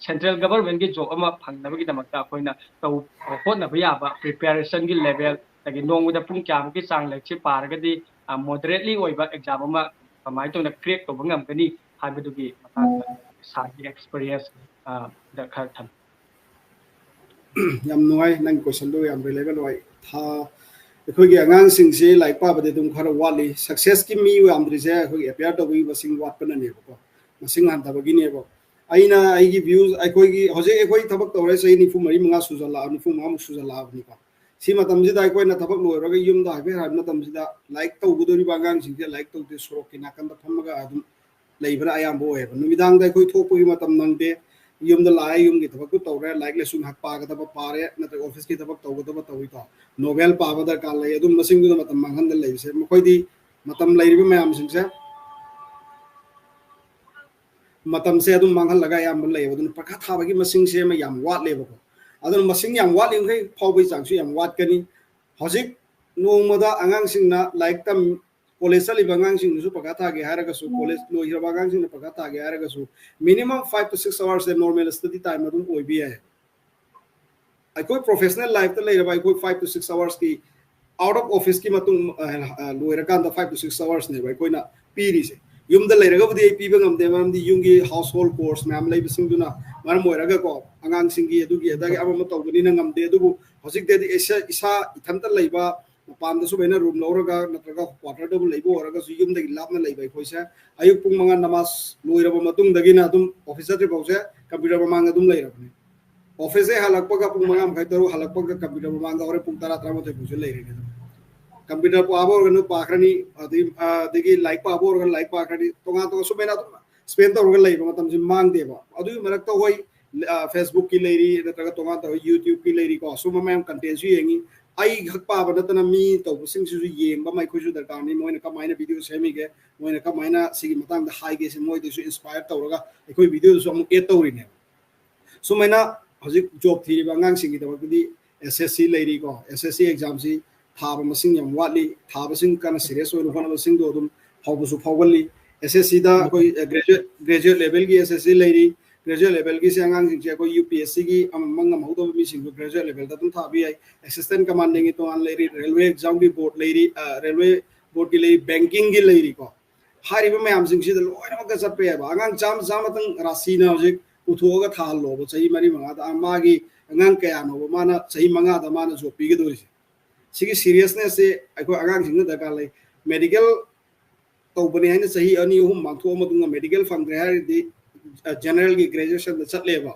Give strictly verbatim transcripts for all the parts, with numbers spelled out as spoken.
central government ꯀꯤ job ꯑꯃ ꯐꯪꯅꯕꯒꯤꯗꯃꯛꯇ ꯑꯩꯈꯣꯏꯅ ꯇꯧ ꯍꯣꯠꯅꯕ ꯌꯥꯕ preparation ꯒꯤ level, ꯑꯗꯒꯤ ꯅꯣꯡꯃꯗ ꯄꯨꯡ ꯀꯌꯥꯃꯨꯛꯀꯤ ꯆꯥꯡ ꯂꯥꯏꯔꯤꯛꯁꯤ ꯄꯥꯔꯒꯗꯤ moderately ꯑꯣꯏꯕ exam ꯑꯃ ꯀꯃꯥꯏꯅ ꯇꯧꯅ crack ꯇꯧꯕ ꯉꯝꯒꯅꯤ ꯍꯥꯏꯕꯗꯨꯒꯤ ꯃꯇꯥꯡꯗ ꯁꯥꯔꯒꯤ experience ꯗ ꯈꯔ ꯊꯝꯕꯤꯌꯨ꯫ ꯌꯥꯝ ꯅꯨꯡꯉꯥꯏ, ꯅꯪ question ꯗꯨ ꯌꯥꯝ relevant ꯑꯣꯏ꯫ ꯊꯥ ꯑꯩꯈꯣꯏꯒꯤ ꯑꯉꯥꯡꯁꯤꯡꯁꯤ ꯂꯥꯏꯔꯤꯛ ꯄꯥꯕꯗꯤ ꯑꯗꯨꯝ ꯈꯔ ꯋꯥꯠꯂꯤ꯫ Success ꯀꯤ ꯃꯤ ꯌꯥꯝꯗ꯭ꯔꯤꯁꯦ ꯑꯩꯈꯣꯏꯒꯤ appear ꯇꯧꯕꯒꯤ ꯃꯁꯤꯡ ꯋꯥꯠꯄꯅꯅꯦꯕꯀꯣ, ꯃꯁꯤꯡ ꯍꯟꯊꯕꯒꯤꯅꯦꯕ꯫ ꯑꯩꯅ ꯑꯩꯒꯤ views, ꯑꯩꯈꯣꯏꯒꯤ ꯍꯧꯖꯤꯛ ꯑꯩꯈꯣꯏ ꯊꯕꯛ ꯇꯧꯔꯦ ꯆꯍꯤ ꯅꯤꯐꯨ ꯃꯔꯤ ꯃꯉꯥ ꯁꯨꯖꯜꯂꯛꯑ ꯅꯤꯐꯨ ꯃꯉꯥꯃꯨꯛ ꯁꯨꯖꯜꯂꯛꯑꯕꯅꯤꯀꯣ꯫ ꯁꯤ ꯃꯇꯝꯁꯤꯗ ꯑꯩꯈꯣꯏꯅ ꯊꯕꯛ ꯂꯣꯏꯔꯒ ꯌꯨꯝꯗ ꯍꯥꯏꯐꯦꯠ ꯍꯥꯏꯕ ꯃꯇꯝꯁꯤꯗ ꯂꯥꯏꯔꯤꯛ ꯇꯧꯒꯗꯧꯔꯤꯕ ꯑꯉꯥꯡꯁꯤꯡꯁꯦ ꯂꯥꯏꯔꯤꯛ ꯇꯧꯗꯦ, ꯁꯣꯔꯣꯛꯀꯤ ꯅꯥꯀꯟꯗ ꯐꯝꯃꯒ ꯑꯗꯨꯝ ꯂꯩꯕꯅ ꯑꯌꯥꯝꯕ ꯑꯣꯏꯌꯦꯕ꯫ ꯅꯨꯃꯤꯗꯥꯡꯗ ꯑꯩꯈꯣꯏ ꯊꯣꯛꯄꯒꯤ ꯃꯇꯝ ꯅꯪꯗꯦ, ꯌꯨꯝꯗ ꯂꯥꯛꯑꯦ, ꯌꯨꯝꯒꯤ ꯊꯕꯛꯇꯨ ꯇꯧꯔꯦ, ꯂꯥꯏꯔꯤꯛ ꯂꯥꯏꯁꯨ ꯉꯥꯏꯍꯥꯛ ꯄꯥꯒꯗꯕ ꯄꯥꯔꯦ, ꯅꯠꯇ꯭ꯔꯒ office ꯀꯤ ꯊꯕꯛ ꯇꯧꯒꯗꯕ ꯇꯧꯏꯀꯣ, novel ꯄꯥꯕ ꯗꯔꯀꯥꯔ ꯂꯩ, ꯑꯗꯨꯝ ꯃꯁꯤꯡꯗꯨꯗ ꯃꯇꯝ ꯃꯥꯡꯍꯟꯗ ꯂꯩꯕꯁꯦ ꯃꯈꯣꯏꯗꯤ ꯃꯇꯝ ꯂꯩꯔꯤꯕ ꯃꯌꯥꯝꯁꯤꯡꯁꯦ ꯃꯇꯝꯁꯦ ꯑꯗꯨꯝ ꯃꯥꯡꯍꯜꯂꯒ ꯑꯌꯥꯝꯕ ꯂꯩꯌꯦꯕ꯫ ꯑꯗꯨꯅ ꯄꯔꯤꯈꯥ ꯊꯥꯕꯒꯤ ꯃꯁꯤꯡꯁꯦ ꯑꯃ ꯌꯥꯝ ꯋꯥꯠꯂꯦꯕꯀꯣ꯫ ꯑꯗꯨꯅ ꯃꯁꯤꯡ ꯌꯥꯝ ꯋꯥꯠꯂꯤꯉꯩ ꯐꯥꯎꯕꯒꯤ ꯆꯥꯡꯁꯨ ꯌꯥꯝ ꯋꯥꯠꯀꯅꯤ꯫ ꯍꯧꯖꯤꯛ ꯅꯣꯡꯃꯗ ꯑꯉꯥꯡꯁꯤꯡꯅ ꯂꯥꯏꯔꯤꯛ ꯇꯝ college ꯆꯠꯂꯤꯕ ꯑꯉꯥꯡꯁꯤꯡꯗꯨꯁꯨ ꯄꯔꯤꯈꯥ ꯊꯥꯒꯦ ꯍꯥꯏꯔꯒꯁꯨ, college ꯂꯣꯏꯈ꯭ꯔꯕ ꯑꯉꯥꯡꯁꯤꯡꯅ ꯄꯔꯤꯈꯥ ꯊꯥꯒꯦ ꯍꯥꯏꯔꯒꯁꯨ minimum five to six hours say normal study time ꯑꯗꯨꯝ ꯑꯣꯏꯕ ꯌꯥꯏ꯫ ꯑꯩꯈꯣꯏ professional life ꯇ ꯂꯩꯔꯕ ꯑꯩꯈꯣꯏ five to six hours ꯀꯤ out of office ꯀꯤ ꯃꯇꯨꯡ ꯂꯣꯏꯔꯀꯥꯟꯗ five to six hours ꯅꯦꯕ ꯑꯩꯈꯣꯏꯅ ꯄꯤꯔꯤꯁꯦ꯫ ꯌꯨꯝꯗ ꯂꯩꯔꯒꯕꯨꯗꯤ ꯑꯩ ꯄꯤꯕ ꯉꯝꯗꯦ, ꯃꯔꯝꯗꯤ ꯌꯨꯝꯒꯤ household chores ꯃꯌꯥꯝ ꯂꯩꯕꯁꯤꯡꯗꯨꯅ ꯃꯔꯝ ꯑꯣꯏꯔꯒꯀꯣ, ꯑꯉꯥꯡꯁꯤꯡꯒꯤ ꯑꯗꯨꯒꯤ ꯑꯗꯥꯒꯤ ꯑꯃ ꯑꯃ ꯇꯧꯕꯅꯤꯅ ꯉꯝꯗꯦ꯫ ꯑꯗꯨꯕꯨ ꯍꯧꯖꯤꯛꯇꯗꯤ ꯏꯁꯥ ꯏꯁꯥ ꯏꯊꯟꯇ ꯂꯩꯕ, ꯃꯄꯥꯟꯗꯁꯨ ꯑꯩꯅ room ꯂꯧꯔꯒ ꯅꯠꯇ꯭ꯔꯒ quarter ꯗꯕꯨ ꯂꯩꯕ ꯑꯣꯏꯔꯒꯁꯨ ꯌꯨꯝꯗꯒꯤ ꯂꯥꯞꯅ ꯂꯩꯕ ꯑꯩꯈꯣꯏꯁꯦ ꯑꯌꯨꯛ ꯄꯨꯡ ꯃꯉꯥ ꯅꯃꯥꯖ ꯂꯣꯏꯔꯕ ꯃꯇꯨꯡꯗꯒꯤꯅ ꯑꯗꯨꯝ office ꯆꯠꯇ꯭ꯔꯤ ꯐꯥꯎꯁꯦ computer ꯃꯃꯥꯡꯗ ꯑꯗꯨꯝ ꯂꯩꯔꯕꯅꯦ꯫ Office ꯗꯒꯤ ꯍꯜꯂꯛꯄꯒ ꯄꯨꯡ ꯃꯉꯥ ꯃꯈꯥꯏ ꯇꯔꯨꯛ ꯍꯜꯂꯛꯄꯒ computer ꯃꯃꯥꯡꯗ ꯍꯣꯔꯦꯟ ꯄꯨꯡ ꯇꯔꯥ ꯇꯔꯥꯃꯥꯊꯣꯏ ꯐꯥꯎꯁꯦ ꯂꯩꯔꯤꯅꯦ꯫ ꯑꯗꯨꯝ computer ꯄꯥꯕ ꯑꯣꯏꯔꯒꯅ ꯄꯥꯈ꯭ꯔꯅꯤ, ꯑꯗꯒꯤ ꯑꯗꯒꯤ ꯂꯥꯏꯔꯤꯛ ꯄꯥꯕ ꯑꯣꯏꯔꯒꯅ ꯂꯥꯏꯔꯤꯛ ꯄꯥꯈ꯭ꯔꯅꯤ, ꯇꯣꯉꯥꯟ ꯇꯣꯉꯥꯟ ꯁꯨꯃꯥꯏꯅ ꯑꯗꯨꯝ spend ꯇꯧꯔꯒ ꯂꯩꯕ ꯃꯇꯝꯁꯤ ꯃꯥꯡꯗꯦꯕ꯫ ꯑꯗꯨꯒꯤ ꯃꯔꯛꯇ ꯍꯣꯏ, Facebook ꯀꯤ ꯂꯩꯔꯤ, ꯅꯠꯇ꯭ꯔꯒ ꯇꯣꯉꯥꯟ ꯇꯧꯔꯒ YouTube ꯀꯤ ꯂꯩꯔꯤꯀꯣ, ꯁꯨꯝꯕ ꯃꯌꯥꯝ content ꯁꯨ ꯌꯦꯡꯉꯤ꯫ ꯑꯩ ꯈꯛ ꯄꯥꯕ ꯅꯠꯇꯅ ꯃꯤ ꯇꯧꯕꯁꯤꯡꯁꯤꯁꯨ ꯌꯦꯡꯕ ꯑꯃ ꯑꯩꯈꯣꯏꯁꯨ ꯗꯔꯀꯥꯔꯅꯤ꯫ ꯃꯣꯏꯅ ꯀꯃꯥꯏꯅ video ꯁꯦꯝꯃꯤꯒꯦ, ꯃꯣꯏꯅ ꯀꯃꯥꯏꯅ ꯁꯤꯒꯤ ꯃꯇꯥꯡꯗ ꯍꯥꯏꯒꯦ ꯁꯤ ꯃꯣꯏꯗꯁꯨ inspire ꯇꯧꯔꯒ ꯑꯩꯈꯣꯏ video ꯗꯁꯨ ꯑꯃꯨꯛ add ꯇꯧꯔꯤꯅꯦꯕ꯫ ꯁꯨꯃꯥꯏꯅ ꯍꯧꯖꯤꯛ job ꯊꯤꯔꯤꯕ ꯑꯉꯥꯡꯁꯤꯡꯒꯤꯗꯃꯛꯇꯗꯤ S S C ꯂꯩꯔꯤꯀꯣ, S S C exam ꯁꯤ ꯊꯥꯕ ꯃꯁꯤꯡ ꯌꯥꯝ ꯋꯥꯠꯂꯤ꯫ ꯊꯥꯕꯁꯤꯡ ꯀꯟꯅ serious ꯑꯣꯏꯅ ꯍꯣꯠꯅꯕꯁꯤꯡꯗꯣ ꯑꯗꯨꯝ ꯐꯥꯎꯕꯁꯨ ꯐꯥꯎꯒꯜꯂꯤ꯫ S S C ꯗ ꯑꯩꯈꯣꯏ graduate graduate level ꯒꯤ S S C ꯂꯩꯔꯤ, graduate levelꯒꯤꯁꯦ ꯑꯉꯥꯡꯁꯤꯡꯁꯦ ꯑꯩꯈꯣꯏ UPSCꯒꯤ ꯑꯃꯃ ꯉꯝꯍꯧꯗꯕ ꯃꯤꯁꯤꯡꯗꯣ graduate levelꯗ ꯑꯗꯨꯝ ꯊꯥꯕ ꯌꯥꯏ꯫ Assistant commandingꯒꯤ ꯇꯣꯉꯥꯟ ꯂꯩꯔꯤ, railway examꯒꯤ board ꯂꯩꯔꯤ, railway boardꯀꯤ ꯂꯩꯔꯤ, bankingꯒꯤ ꯂꯩꯔꯤꯀꯣ꯫ ꯍꯥꯏꯔꯤꯕ ꯃꯌꯥꯝꯁꯤꯡꯁꯤꯗ ꯂꯣꯏꯅꯃꯛꯇ ꯆꯠꯄ ꯌꯥꯏꯕ꯫ ꯑꯉꯥꯡ ꯆꯥꯝꯃ ꯆꯥꯝꯃꯇꯪ ꯔꯥꯁꯤꯅ ꯍꯧꯖꯤꯛ ꯄꯨꯊꯣꯛꯑꯒ ꯊꯥꯍꯜꯂꯣꯕ ꯆꯍꯤ ꯃꯔꯤ ꯃꯉꯥꯗ꯫ ꯃꯥꯒꯤ ꯑꯉꯥꯡ ꯀꯌꯥꯅꯣꯕ ꯃꯥꯅ ꯆꯍꯤ ꯃꯉꯥꯗ ꯃꯥꯅ job ꯄꯤꯒꯗꯧꯔꯤꯁꯦ? ꯁꯤꯒꯤ seriousnessꯁꯦ ꯑꯩꯈꯣꯏ ꯑꯉꯥꯡꯁꯤꯡꯅ ꯗꯔꯀꯥꯔ ꯂꯩ꯫ Medical ꯇꯧꯕꯅꯦ ꯍꯥꯏꯅ ꯆꯍꯤ ꯑꯅꯤ ꯑꯍꯨꯝ ꯃꯥꯡꯊꯣꯛꯑ ꯃꯇꯨꯡꯗ medical ꯐꯪꯗ꯭ꯔꯦ ꯍꯥꯏꯔꯗꯤ, generalꯒꯤ graduationꯗ ꯆꯠꯂꯦꯕ꯫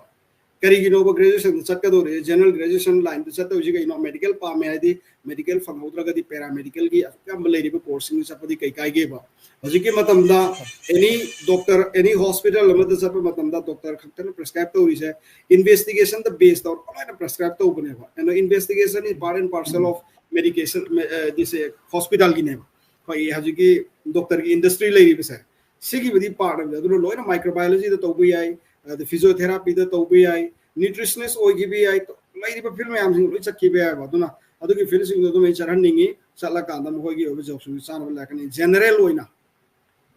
ꯀꯔꯤꯒꯤꯅꯣꯕ graduationꯗ ꯆꯠꯀꯗꯧꯔꯤꯁꯦ? General graduation lineꯗ ꯆꯠꯇꯧꯔꯤꯁꯤ ꯀꯩꯅꯣ? Medical ꯄꯥꯝꯃꯦ ꯍꯥꯏꯗꯤ medical ꯐꯪꯍꯧꯗ꯭ꯔꯒꯗꯤ paramedicalꯒꯤ ꯑꯁꯨꯛ ꯌꯥꯝꯕ ꯂꯩꯔꯤꯕ courseꯁꯤꯡꯗꯨ ꯆꯠꯄꯗꯤ ꯀꯩ ꯀꯥꯏꯒꯦꯕ? ꯍꯧꯖꯤꯛꯀꯤ ꯃꯇꯝꯗ any doctor, any hospital ꯑꯃꯗ ꯆꯠꯄ ꯃꯇꯝꯗ doctor ꯈꯛꯇꯅ prescribe ꯇꯧꯔꯤꯁꯦ investigationꯗ base ꯇꯧꯔꯒ ꯂꯣꯏꯅ prescribe ꯇꯧꯕꯅꯦꯕ꯫ And investigation is part and parcel of medication, ꯑ, this, ꯑ, hospitalꯒꯤꯅꯦꯕ꯫ ꯑꯩꯈꯣꯏꯒꯤ ꯍꯧꯖꯤꯛꯀꯤ doctorꯒꯤ industry ꯂꯩꯔꯤꯕꯁꯦ, ꯁꯤꯒꯤꯕꯨꯗꯤ part ꯑꯃꯅꯤ꯫ ꯑꯗꯨꯅ ꯂꯣꯏꯅ microbiologyꯗ ꯇꯧꯕ ꯌꯥꯏ, ꯑꯗ physiotherapyꯗ ꯇꯧꯕ ꯌꯥꯏ, nutritionist ꯑꯣꯏꯈꯤꯕ ꯌꯥꯏ, ꯂꯩꯔꯤꯕ field ꯃꯌꯥꯝꯁꯤꯡ ꯂꯣꯏ ꯆꯠꯈꯤꯕ ꯌꯥꯏꯕ꯫ ꯑꯗꯨꯅ ꯑꯗꯨꯒꯤ fieldꯁꯤꯡꯗꯣ ꯑꯗꯨꯝ ꯑꯩ ꯆꯠꯍꯟꯅꯤꯡꯉꯤ꯫ ꯆꯠꯂꯀꯥꯟꯗ ꯃꯈꯣꯏꯒꯤ ꯑꯣꯏꯕ jobꯁꯤꯡꯗꯨ ꯆꯥꯅꯕ ꯂꯥꯛꯀꯅꯤ꯫ General ꯑꯣꯏꯅ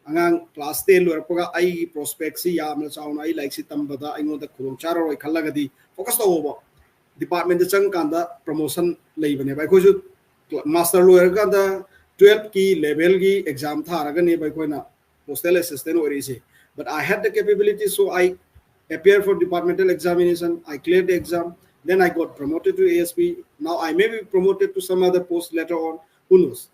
ꯑꯉꯥꯡ class ten ꯂꯣꯏꯔꯛꯄꯒ ꯑꯩꯒꯤ prospectꯁꯤ ꯌꯥꯝꯅ ꯆꯥꯎꯅ, ꯑꯩ ꯂꯥꯏꯔꯤꯛꯁꯤ ꯇꯝꯕꯗ ꯑꯩꯉꯣꯟꯗ ꯈꯨꯗꯣꯡ ꯆꯥꯔꯔꯣꯏ ꯈꯜꯂꯒꯗꯤ focus ꯇꯧꯑꯣꯕ꯫ Departmentꯇ ꯆꯪꯀꯥꯟꯗ promotion ꯂꯩꯕꯅꯦꯕ꯫ ꯑꯩꯈꯣꯏꯁꯨ master ꯂꯣꯏꯔꯀꯥꯟꯗ twelveꯀꯤ levelꯒꯤ exam ꯊꯥꯔꯒꯅꯦꯕ ꯑꯩꯈꯣꯏꯅ postal assistant ꯑꯣꯏꯔꯛꯏꯁꯦ꯫ But I had the capability, so I appear for departmental examination, I cleared the exam, then I got promoted to ASP. Now I may be promoted to some other post later on, who knows?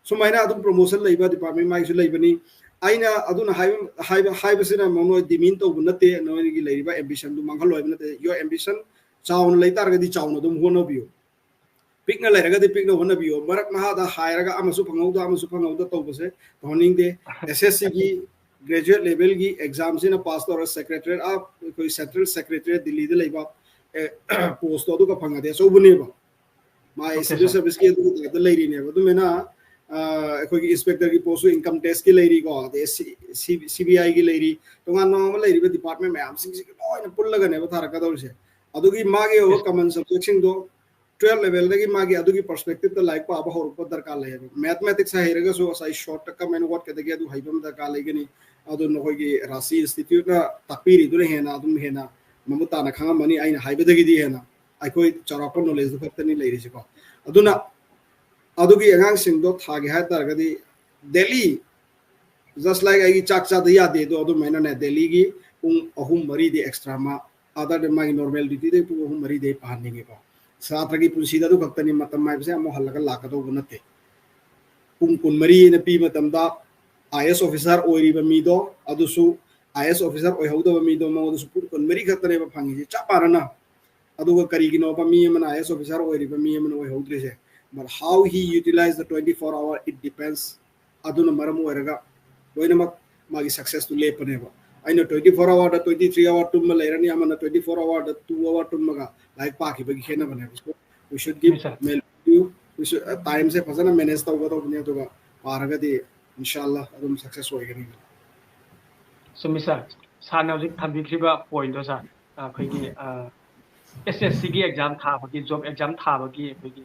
ꯁꯨꯃꯥꯏꯅ ꯑꯗꯨꯝ promotion ꯂꯩꯕ department ꯃꯥꯒꯤꯁꯨ ꯂꯩꯕꯅꯤ꯫ ꯑꯩꯅ ꯑꯗꯨꯅ ꯍꯥꯏꯕ, ꯍꯥꯏꯕ, ꯍꯥꯏꯕꯁꯤꯅ ꯅꯣꯏ demean ꯇꯧꯕ ꯅꯠꯇꯦ, ꯅꯣꯏꯒꯤ ꯂꯩꯔꯤꯕ ambitionꯗꯨ ꯃꯥꯡꯍꯜꯂꯣꯏꯕ ꯅꯠꯇꯦ꯫ Your ambition ꯆꯥꯎꯅ ꯂꯩ ꯇꯥꯔꯒꯗꯤ ꯆꯥꯎꯅ ꯑꯗꯨꯝ ꯍꯣꯠꯅꯕꯤꯌꯨ꯫ ꯄꯤꯛꯅ ꯂꯩꯔꯒꯗꯤ ꯄꯤꯛꯅ ꯍꯣꯠꯅꯕꯤꯌꯨ꯫ ꯃꯔꯛ ꯃꯍꯥꯗ ꯍꯥꯏꯔꯒ ꯑꯃꯁꯨ ꯐꯪꯍꯧꯗ, ꯑꯃꯁꯨ ꯐꯪꯍꯧꯗ ꯇꯧꯕꯁꯦ ꯇꯧꯍꯟꯅꯤꯡꯗꯦ꯫ SSCꯒꯤ graduate levelꯒꯤ examꯁꯤꯅ pass ꯇꯧꯔ secretariat, ꯑꯥ, ꯑꯩꯈꯣꯏ central secretariat ꯗꯤꯜꯂꯤꯗ ꯂꯩꯕ, ꯑꯦ, postꯇꯣ ꯑꯗꯨꯒ ꯐꯪꯉꯗꯤ ꯑꯆꯧꯕꯅꯦꯕ꯫ ꯃꯥ Okay, civil sir. Serviceꯀꯤ ꯑꯗꯨꯒꯤ typeꯇ ꯂꯩꯔꯤꯅꯦꯕ꯫ ꯑꯗꯨꯃꯥꯏꯅ, ꯑ, ꯑꯩꯈꯣꯏꯒꯤ inspectorꯒꯤ postꯁꯨ income taxꯀꯤ ꯂꯩꯔꯤꯀꯣ, ꯑꯗꯩ C-, C-, CBIꯒꯤ ꯂꯩꯔꯤ, ꯇꯣꯉꯥꯟ ꯇꯣꯉꯥꯟꯕ ꯂꯩꯔꯤꯕ department ꯃꯌꯥꯝꯁꯤꯡꯁꯤꯒꯤ ꯂꯣꯏꯅ ꯄꯨꯜꯂꯒꯅꯦꯕ ꯊꯥꯔꯛꯀꯗꯧꯔꯤꯁꯦ꯫ ꯑꯗꯨꯒꯤ ꯃꯥꯒꯤ ꯑꯣꯏꯕ Yes. Common subjectꯁꯤꯡꯗꯣ twelve levelꯗꯒꯤ ꯃꯥꯒꯤ ꯑꯗꯨꯒꯤ perspectiveꯇ ꯂꯥꯏꯔꯤꯛ ꯄꯥꯕ ꯍꯧꯔꯛꯄ ꯗꯔꯀꯥꯔ ꯂꯩꯌꯦꯕ꯫ Mathematics ꯍꯩꯔꯒꯁꯨ ꯉꯁꯥꯏ shortꯇ ꯀꯃꯥꯏꯅ ꯋꯥꯠꯀꯗꯒꯦ ꯑꯗꯨ ꯍꯩꯕ ꯑꯃ ꯗꯔꯀꯥꯔ ꯂꯩꯒꯅꯤ꯫ ꯑꯗꯨ ꯅꯈꯣꯏꯒꯤ ꯔꯥꯁꯤ ꯏꯟꯁꯇꯤꯇ꯭ꯌꯨꯠꯅ ꯇꯥꯛꯄꯤꯔꯤꯗꯨꯅ ꯍꯦꯟꯅ ꯑꯗꯨꯝ ꯍꯦꯟꯅ ꯃꯃꯨꯠ ꯇꯥꯅ ꯈꯪꯉꯝꯃꯅꯤ꯫ ꯑꯩꯅ ꯍꯥꯏꯕꯗꯒꯤꯗꯤ ꯍꯦꯟꯅ ꯑꯩꯈꯣꯏ ꯆꯥꯎꯔꯥꯛꯄ ꯅꯣꯂꯦꯖꯇꯨ ꯈꯛꯇꯅꯤ ꯂꯩꯔꯤꯁꯤꯀꯣ꯫ ꯑꯗꯨꯅ ꯑꯗꯨꯒꯤ ꯑꯉꯥꯡꯁꯤꯡꯗꯣ ꯊꯥꯒꯦ ꯍꯥꯏ ꯇꯥꯔꯒꯗꯤ ꯗꯦꯂꯤ, just like ꯑꯩꯒꯤ ꯆꯥꯛ ꯆꯥꯗ ꯌꯥꯗꯦ ꯑꯗꯣ ꯑꯗꯨꯃꯥꯏꯅꯅꯦ, ꯗꯦꯂꯤꯒꯤ ꯄꯨꯡ ꯑꯍꯨꯝ ꯃꯔꯤꯗꯤ ꯑꯦꯛꯁꯇ꯭ꯔꯥ ꯑꯃ, other than ꯃꯥꯒꯤ ꯅꯣꯔꯃꯦꯜ ꯗ꯭ꯌꯨꯇꯤꯗꯒꯤ ꯄꯨꯡ ꯑꯍꯨꯝ ꯃꯔꯤꯗꯤ ꯑꯩ ꯄꯥꯍꯟꯅꯤꯡꯉꯦꯀꯣ꯫ ꯁꯥꯇ꯭ꯔꯒꯤ ꯄꯨꯟꯁꯤꯗ ꯑꯗꯨ ꯈꯛꯇꯅꯤ꯫ ꯃꯇꯝ ꯍꯥꯏꯕꯁꯦ ꯑꯃꯨꯛ ꯍꯜꯂꯒ ꯂꯥꯛꯀꯗꯧꯕ ꯅꯠꯇꯦ꯫ ꯄꯨꯡ ꯀꯨꯟꯃꯔꯤ ꯑꯩꯅ ꯄꯤ ꯃꯇꯝꯗ, ꯑꯥꯏ ꯑꯦꯁ ꯑꯣꯐꯤꯁꯥꯔ ꯑꯣꯏꯔꯤꯕ ꯃꯤꯗꯣ, ꯑꯗꯨꯁꯨ ꯑꯥꯏ ꯑꯦꯁ ꯑꯣꯐꯤꯁꯥꯔ ꯑꯣꯏꯍꯧꯗꯕ ꯃꯤꯗꯣ, ꯃꯉꯣꯟꯗꯁꯨ ꯄꯨꯡ ꯀꯨꯟꯃꯔꯤ ꯈꯛꯇꯅꯦꯕ ꯐꯪꯉꯤꯁꯦ, ꯆꯞ ꯃꯥꯟꯅꯅ꯫ ꯑꯗꯨꯒ ꯀꯔꯤꯒꯤꯅꯣꯕ ꯃꯤ ꯑꯃꯅ ꯑꯥꯏ ꯑꯦꯁ ꯑꯣꯐꯤꯁꯥꯔ ꯑꯣꯏꯔꯤꯕ ꯃꯤ ꯑꯃꯅ ꯑꯣꯏꯍꯧꯗ꯭ꯔꯤꯁꯦ? But how he utilize the twenty four hour, it depends. ꯑꯗꯨꯅ ꯃꯔꯝ ꯑꯣꯏꯔꯒ ꯂꯣꯏꯅꯃꯛ ꯃꯥꯒꯤ ꯁꯛꯁꯦꯁꯇꯨ ꯂꯦꯞꯄꯅꯦꯕ꯫ ꯑꯩꯅ twenty four hour ꯗ twenty three hour ꯇꯨꯝꯕ ꯂꯩꯔꯅꯤ, ꯑꯃꯅ twenty four hour ꯗ two hour ꯇꯨꯝꯃꯒ ꯂꯥꯏꯔꯤꯛ ꯄꯥꯈꯤꯕꯒꯤ ꯈꯦꯠꯅꯕꯅꯦꯕ꯫ So, we should give, ꯃꯦꯜ ꯇꯥꯏꯝꯁꯦ ꯐꯖꯅ ꯃꯦꯅꯦꯖ ꯇꯧꯒꯗꯧꯕꯅꯤ, ꯑꯗꯨꯒ ꯄꯥꯔꯒꯗꯤ ꯏꯟꯁꯥꯜꯂꯥ ꯑꯗꯨꯝ ꯁꯛꯁꯦꯁ ꯑꯣꯏꯒꯅꯤ꯫ ꯆꯨꯝꯃꯤ ꯁꯥꯔ, ꯁꯥꯔꯅ ꯍꯧꯖꯤꯛ ꯊꯝꯕꯤꯈ꯭ꯔꯤꯕ ꯄꯣꯏꯟꯗꯣ ꯁꯥꯔ, ꯑꯩꯈꯣꯏꯒꯤ ꯑꯦꯁ ꯑꯦꯁ ꯁꯤꯒꯤ ꯑꯦꯛꯖꯥꯝ ꯊꯥꯕꯒꯤ, ꯖꯣꯕ ꯑꯦꯛꯖꯥꯝ ꯊꯥꯕꯒꯤ ꯑꯩꯈꯣꯏꯒꯤ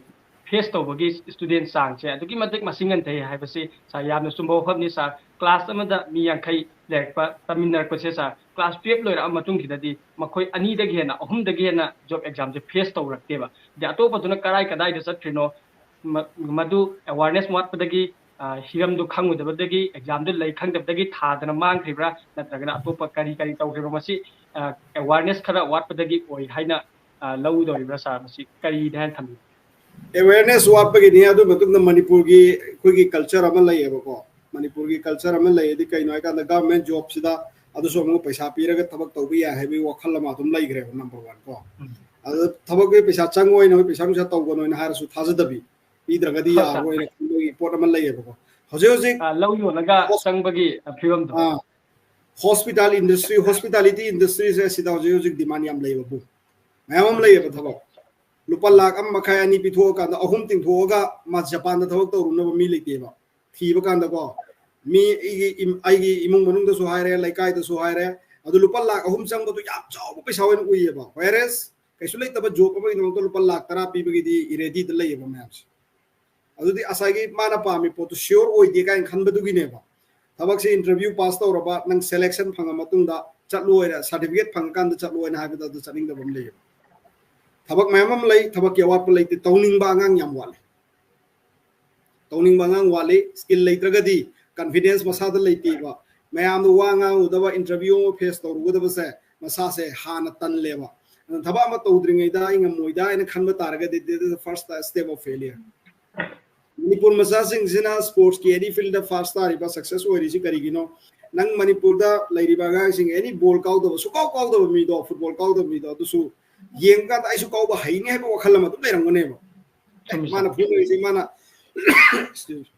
ꯐꯦꯁ ꯇꯧꯕꯒꯤ ꯁ꯭ꯇꯨꯗꯦꯟ ꯆꯥꯡꯁꯦ ꯑꯗꯨꯛꯀꯤ ꯃꯇꯤꯛ ꯃꯁꯤꯡ ꯍꯟꯊꯩ ꯍꯥꯏꯕꯁꯤ ꯁꯥꯔ ꯌꯥꯝꯅ ꯆꯨꯝꯕ ꯋꯥꯐꯝꯅꯤ ꯁꯥꯔ꯫ ꯀ꯭ꯂꯥꯁ ꯑꯃꯗ ꯃꯤ ꯌꯥꯡꯈꯩ ꯂꯩꯔꯛꯄ ꯇꯝꯃꯤꯟꯅꯔꯛꯄꯁꯦ ꯁꯥꯔ, ꯀ꯭ꯂꯥꯁ ꯇꯨꯌꯦꯜꯞ ꯂꯣꯏꯔꯛꯑ ꯃꯇꯨꯡꯁꯤꯗꯗꯤ ꯃꯈꯣꯏ ꯑꯅꯤꯗꯒꯤ ꯍꯦꯟꯅ, ꯑꯍꯨꯝꯗꯒꯤ ꯍꯦꯟꯅ ꯖꯣꯕ ꯑꯦꯛꯖꯥꯝꯁꯦ ꯐꯦꯁ ꯇꯧꯔꯛꯇꯦꯕ꯫ ꯑꯗꯩ ꯑꯇꯣꯞꯄꯗꯨꯅ ꯀꯔꯥꯏ ꯀꯗꯥꯏꯗ ꯆꯠꯈ꯭ꯔꯤꯅꯣ, ꯃ-, ꯃꯗꯨ ꯑꯦꯋꯥꯔꯅꯦꯁ ꯋꯥꯠꯄꯗꯒꯤ, ꯑ, ꯍꯤꯔꯝꯗꯨ ꯈꯪꯉꯨꯗꯕꯗꯒꯤ, ꯑꯦꯛꯖꯥꯝꯗꯨ ꯂꯩ ꯈꯪꯗꯕꯗꯒꯤ ꯊꯥꯗꯅ ꯃꯥꯡꯈ꯭ꯔꯤꯕ꯭ꯔꯥ, ꯅꯠꯇ꯭ꯔꯒꯅ ꯑꯇꯣꯞꯄ ꯀꯔꯤ ꯀꯔꯤ ꯇꯧꯈ꯭ꯔꯤꯕ꯭ꯔꯥ, ꯃꯁꯤ, ꯑ, ꯑꯦꯋꯥꯔꯅꯦꯁ ꯈꯔ ꯋꯥꯠꯄꯗꯒꯤ ꯑꯣꯏ ꯍꯥꯏꯅ, ꯑ, ꯂꯧꯗꯧꯔꯤꯕ꯭ꯔꯥ ꯁꯥꯔ? ꯃꯁꯤ ꯀꯔꯤꯅꯤ ꯍꯥꯏꯅ ꯊꯝꯕꯤꯕꯒꯦ? ꯑꯦꯋꯦꯔꯅꯦꯁ ꯋꯥꯠꯄꯒꯤꯅꯤ꯫ ꯑꯗꯨ ꯃꯇꯨꯡꯗ ꯃꯅꯤꯄꯨꯔꯒꯤ ꯑꯩꯈꯣꯏꯒꯤ ꯀꯜꯆꯔ ꯑꯃ ꯂꯩꯌꯦꯕꯀꯣ꯫ ꯃꯅꯤꯄꯨꯔꯒꯤ ꯀꯜꯆꯔ ꯑꯃ ꯂꯩ, ꯑꯗꯤ ꯀꯩꯅꯣ ꯍꯥꯏꯀꯥꯟꯗ ꯒꯚꯔꯟꯃꯦꯟ ꯖꯣꯕꯁꯤꯗ ꯑꯗꯨꯁꯨ ꯑꯃꯨꯛ ꯄꯩꯁꯥ ꯄꯤꯔꯒ ꯊꯕꯛ ꯇꯧꯕ ꯌꯥꯏ ꯍꯥꯏꯕꯒꯤ ꯋꯥꯈꯜ ꯑꯃ ꯑꯗꯨꯝ ꯂꯩꯈ꯭ꯔꯦꯕ, ꯅꯝꯕꯔ ꯋꯥꯟ ꯀꯣ꯫ ꯑꯗꯨ ꯊꯕꯛꯀꯤ ꯄꯩꯁꯥ ꯆꯪꯉꯣꯏꯅ, ꯍꯣꯏ, ꯄꯩꯁꯥ ꯅꯨꯡꯁꯥ ꯇꯧꯒꯅꯣꯅ ꯍꯥꯏꯔꯁꯨ ꯊꯥꯖꯗꯕꯤ, ꯄꯤꯗ꯭ꯔꯒꯗꯤ ꯌꯥꯔꯔꯣꯏꯅ ꯈꯟꯕꯒꯤ ꯄꯣꯠ ꯑꯃ ꯂꯩꯌꯦꯕꯀꯣ꯫ ꯍꯧꯖꯤꯛ ꯍꯧꯖꯤꯛ ꯑ, ꯂꯧ ꯌꯣꯜꯂꯒ ꯆꯪꯕꯒꯤ ꯐꯤꯕꯝꯗꯣ꯫ ꯑꯥ, ꯍꯣꯁꯄꯤꯇꯥꯜ ꯏꯟꯗꯁꯇ꯭ꯔꯤ, ꯍꯣꯁꯄꯤꯇꯥꯂꯤꯇꯤ ꯏꯟꯗꯁꯇ꯭ꯔꯤꯁꯦ ꯁꯤꯗ ꯍꯧꯖꯤꯛ ꯍꯧꯖꯤꯛ ꯗꯤꯃꯥꯟ ꯌꯥꯝ ꯂꯩꯌꯦꯕ ꯕꯨ꯫ ꯃꯌꯥꯝ ꯑꯃ ꯂꯩꯌꯦꯕ ꯊꯕꯛ꯫ ꯂꯨꯄꯥ ꯂꯥꯈ ꯑꯃ ꯃꯈꯥꯏ ꯑꯅꯤ ꯄꯤꯊꯣꯛꯑꯀꯥꯟꯗ ꯑꯍꯨꯝ ꯇꯤꯡꯊꯣꯛꯑꯒ ꯃꯥ ꯖꯄꯥꯟꯗ ꯊꯕꯛ ꯇꯧꯔꯨꯅꯕ ꯃꯤ ꯂꯩꯇꯦꯕ꯫ ꯊꯤꯕ ꯀꯥꯟꯗꯀꯣ, ꯃꯤ ꯑꯩꯒꯤ ꯏꯝ-, ꯑꯩꯒꯤ ꯏꯃꯨꯡ ꯃꯅꯨꯡꯗꯁꯨ ꯍꯥꯏꯔꯦ, ꯂꯩꯀꯥꯏꯗꯁꯨ ꯍꯥꯏꯔꯦ, ꯑꯗꯨ ꯂꯨꯄꯥ ꯂꯥꯈ ꯑꯍꯨꯝ ꯆꯪꯕꯗꯣ ꯌꯥꯝ ꯆꯥꯎꯕ ꯄꯩꯁꯥ ꯑꯣꯏꯅ ꯎꯏꯌꯦꯕ꯫ Whereas ꯀꯩꯁꯨ ꯂꯩꯇꯕ ꯖꯣꯕ ꯑꯃꯒꯤꯗꯃꯛꯇ ꯂꯨꯄꯥ ꯂꯥꯈ ꯇꯔꯥ ꯄꯤꯕꯒꯤꯗꯤ ꯔꯦꯗꯤꯗ ꯂꯩꯌꯦꯕ ꯃꯌꯥꯝꯁꯦ꯫ ꯑꯗꯨꯗꯤ ꯉꯁꯥꯏꯒꯤ ꯃꯥꯅ ꯄꯥꯝꯃꯤ ꯄꯣꯠꯇꯨ ꯁꯤꯌꯣꯔ ꯑꯣꯏꯗꯦ ꯀꯥꯏꯅ ꯈꯟꯕꯗꯨꯒꯤꯅꯦꯕ꯫ ꯊꯕꯛꯁꯤ interview pass ꯇꯧꯔꯕ, ꯅꯪ selection ꯐꯪꯉ ꯃꯇꯨꯡꯗ ꯆꯠꯂꯣꯏꯔ, certificate ꯐꯪꯉꯀꯥꯟꯗ ꯆꯠꯂꯣꯏꯅ ꯍꯥꯏꯕꯗ ꯑꯗꯨ ꯆꯠꯅꯤꯡꯗꯕ ꯑꯃ ꯂꯩꯌꯦꯕ꯫ ꯊꯕꯛ ꯃꯌꯥꯝ ꯑꯃ ꯂꯩ, ꯊꯕꯛꯀꯤ ꯑꯋꯥꯠꯄ ꯂꯩꯇꯦ, ꯇꯧꯅꯤꯡꯕ ꯑꯉꯥꯡ ꯌꯥꯝ ꯋꯥꯠꯂꯤ꯫ ꯇꯧꯅꯤꯡꯕ ꯑꯉꯥꯡ ꯋꯥꯠꯂꯤ꯫ Skill ꯂꯩꯇ꯭ꯔꯒꯗꯤ confidence ꯃꯁꯥꯗ ꯂꯩꯇꯦꯕ꯫ ꯃꯌꯥꯝꯗ ꯋꯥ ꯉꯥꯡꯉꯨꯗꯕ, interview ꯑꯃ face ꯇꯧꯔꯨꯒꯗꯕꯁꯦ ꯃꯁꯥꯁꯦ ꯍꯥꯟꯅ ꯇꯜꯂꯦꯕ꯫ ꯑꯗꯨꯅ ꯊꯕꯛ ꯑꯃ ꯇꯧꯗ꯭ꯔꯤꯉꯩꯗ ꯑꯩ ꯉꯝꯃꯣꯏꯗ ꯍꯥꯏꯅ ꯈꯟꯕ ꯇꯥꯔꯒꯗꯤ, this is the first step of failure. Manipur ꯃꯆꯥꯁꯤꯡꯁꯤꯅ sports ꯀꯤ any field ꯗ first ꯇꯥꯔꯤꯕ, success ꯑꯣꯏꯔꯤꯁꯤ ꯀꯔꯤꯒꯤꯅꯣ? ꯅꯪ ꯃꯅꯤꯄꯨꯔꯗ ꯂꯩꯔꯤꯕ ꯑꯉꯥꯡꯁꯤꯡ any ball ꯀꯥꯎꯗꯕ, ꯁꯨꯀꯥꯎ ꯀꯥꯎꯗꯕ ꯃꯤꯗꯣ, football ꯀꯥꯎꯗꯕ ꯃꯤꯗꯣ, ꯑꯗꯨꯁꯨ ꯌꯦꯡꯕ ꯀꯥꯟꯗ ꯑꯩꯁꯨ ꯀꯥꯎꯕ ꯍꯩꯅꯤ ꯍꯥꯏꯕ ꯋꯥꯈꯜ ꯑꯃ ꯑꯗꯨꯝ ꯂꯩꯔꯝꯒꯅꯦꯕ꯫ ꯑꯦ, ꯆꯨꯝꯃꯤ, ꯃꯥꯅ ꯆꯨꯝꯃꯤ꯫ ꯐꯨꯅꯔꯤꯁꯦ, ꯃꯥꯅ, excuse,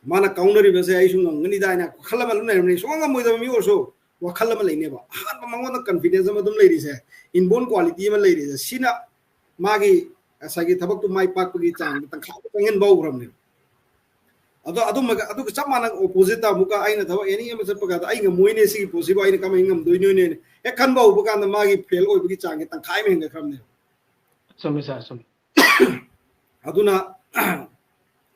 ꯃꯥꯅ ꯀꯥꯎꯅꯔꯤꯕꯁꯦ ꯑꯩꯁꯨ ꯉꯝꯒꯅꯤꯗ ꯍꯥꯏꯅ ꯋꯥꯈꯜ ꯑꯃ ꯑꯗꯨꯝ ꯂꯩꯔꯝꯒꯅꯤ꯫ ꯁꯨꯡꯉꯝ ꯉꯝꯃꯣꯏꯗꯕ ꯃꯤ ꯑꯣꯏꯔꯁꯨ ꯋꯥꯈꯜ ꯑꯃ ꯂꯩꯅꯦꯕ꯫ ꯑꯍꯥꯟꯕ ꯃꯉꯣꯟꯗ confidence ꯑꯃ ꯑꯗꯨꯝ ꯂꯩꯔꯤꯁꯦ, inborn quality ꯑꯃ ꯂꯩꯔꯤꯁꯦ, ꯁꯤꯅ ꯃꯥꯒꯤ ꯉꯁꯥꯏꯒꯤ ꯊꯕꯛꯇꯨ ꯃꯥꯏ ꯄꯥꯛꯄꯒꯤ ꯆꯥꯡꯗ ꯇꯪꯈꯥꯏ ꯆꯪꯍꯟꯕ ꯍꯧꯈ꯭ꯔꯕꯅꯦꯕ꯫ ꯑꯗꯣ ꯑꯗꯨꯝꯕꯒ, ꯑꯗꯨꯒ ꯆꯞ ꯃꯥꯟꯅ opposite ꯇ ꯑꯃꯨꯛꯀ ꯑꯩꯅ ꯊꯕꯛ any ꯑꯃ ꯆꯠꯄ ꯀꯥꯟꯗ ꯑꯩ ꯉꯝꯃꯣꯏꯅꯦ, ꯁꯤꯒꯤ ꯄꯣꯠꯁꯤꯕꯨ ꯑꯩꯅ ꯀꯃꯥꯏꯅ ꯉꯝꯗꯣꯏꯅꯣꯅꯦ ꯍꯦꯛ ꯈꯟꯕ ꯍꯧꯕ ꯀꯥꯟꯗ ꯃꯥꯒꯤ fail ꯑꯣꯏꯕꯒꯤ ꯆꯥꯡꯁꯦ ꯇꯪꯈꯥꯏ ꯑꯃ ꯍꯦꯟꯒꯠꯈ꯭ꯔꯕꯅꯦꯕ꯫ ꯆꯨꯝꯃꯤ sir, ꯆꯨꯝꯃꯤ꯫ ꯑꯗꯨꯅ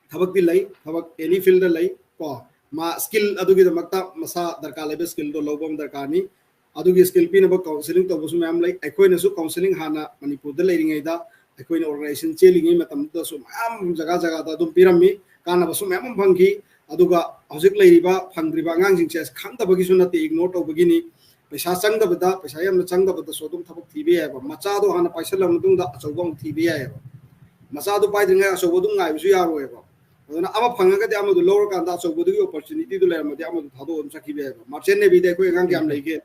ꯊꯕꯛꯇꯤ ꯂꯩ, ꯊꯕꯛ any field ꯗ ꯂꯩ ꯀꯣ꯫ ꯃꯥ skill ꯑꯗꯨꯒꯤꯗꯃꯛꯇ ꯃꯁꯥ ꯗꯔꯀꯥꯔ ꯂꯩꯕ skill ꯗꯣ ꯂꯧꯕ ꯑꯃ ꯗꯔꯀꯥꯔꯅꯤ꯫ ꯑꯗꯨꯒꯤ skill ꯄꯤꯅꯕ counselling ꯇꯧꯕꯁꯨ ꯃꯌꯥꯝ ꯂꯩ꯫ ꯑꯩꯈꯣꯏꯅꯁꯨ counselling ꯍꯥꯟꯅ ꯃꯅꯤꯄꯨꯔꯗ ꯂꯩꯔꯤꯉꯩꯗ, ꯑꯩꯈꯣꯏꯅ organization ꯆꯦꯜꯂꯤꯉꯩ ꯃꯇꯝꯗꯨꯗꯁꯨ ꯃꯌꯥꯝ ꯖꯒꯥ ꯖꯒꯥꯗ ꯑꯗꯨꯝ ꯄꯤꯔꯝꯃꯤ, ꯀꯥꯟꯅꯕꯁꯨ ꯃꯌꯥꯝ ꯑꯃ ꯐꯪꯈꯤ꯫ ꯑꯗꯨꯒ ꯍꯧꯖꯤꯛ ꯂꯩꯔꯤꯕ ꯐꯪꯗ꯭ꯔꯤꯕ ꯑꯉꯥꯡꯁꯤꯡꯁꯦ ꯈꯪꯗꯕꯒꯤꯁꯨ ꯅꯠꯇꯦ, ignore ꯇꯧꯕꯒꯤꯅꯤ꯫ ꯄꯩꯁꯥ ꯆꯪꯗꯕꯗ, ꯄꯩꯁꯥ ꯌꯥꯝꯅ ꯆꯪꯗꯕꯗꯁꯨ ꯑꯗꯨꯝ ꯊꯕꯛ ꯊꯤꯕ ꯌꯥꯏꯑꯕ꯫ ꯃꯆꯥꯗꯣ ꯍꯥꯟꯅ ꯄꯥꯏꯁꯜꯂ ꯃꯇꯨꯡꯗ ꯑꯆꯧꯕ ꯑꯃꯨꯛ ꯊꯤꯕ ꯌꯥꯏꯑꯕ꯫ ꯃꯆꯥꯗꯣ ꯄꯥꯏꯗ꯭ꯔꯤꯉꯩ ꯑꯆꯧꯕ ꯑꯗꯨꯝ ꯉꯥꯏꯕꯁꯨ ꯌꯥꯔꯣꯏꯑꯕ꯫ ꯑꯗꯨꯅ ꯑꯃ ꯐꯪꯉꯒꯗꯤ ꯑꯃꯗꯨ ꯂꯧꯔꯀꯥꯟꯗ ꯑꯆꯧꯕꯗꯨꯒꯤ opportunity ꯗꯨ ꯂꯩꯔꯝꯃꯗꯤ ꯑꯃꯗꯨ ꯊꯥꯗꯣꯛꯑ ꯑꯗꯨꯝ ꯆꯠꯈꯤꯕ ꯌꯥꯏꯑꯕ꯫ Merchant Navy ꯗ ꯑꯩꯈꯣꯏ ꯑꯉꯥꯡ ꯀꯌꯥꯝ ꯂꯩꯒꯦ?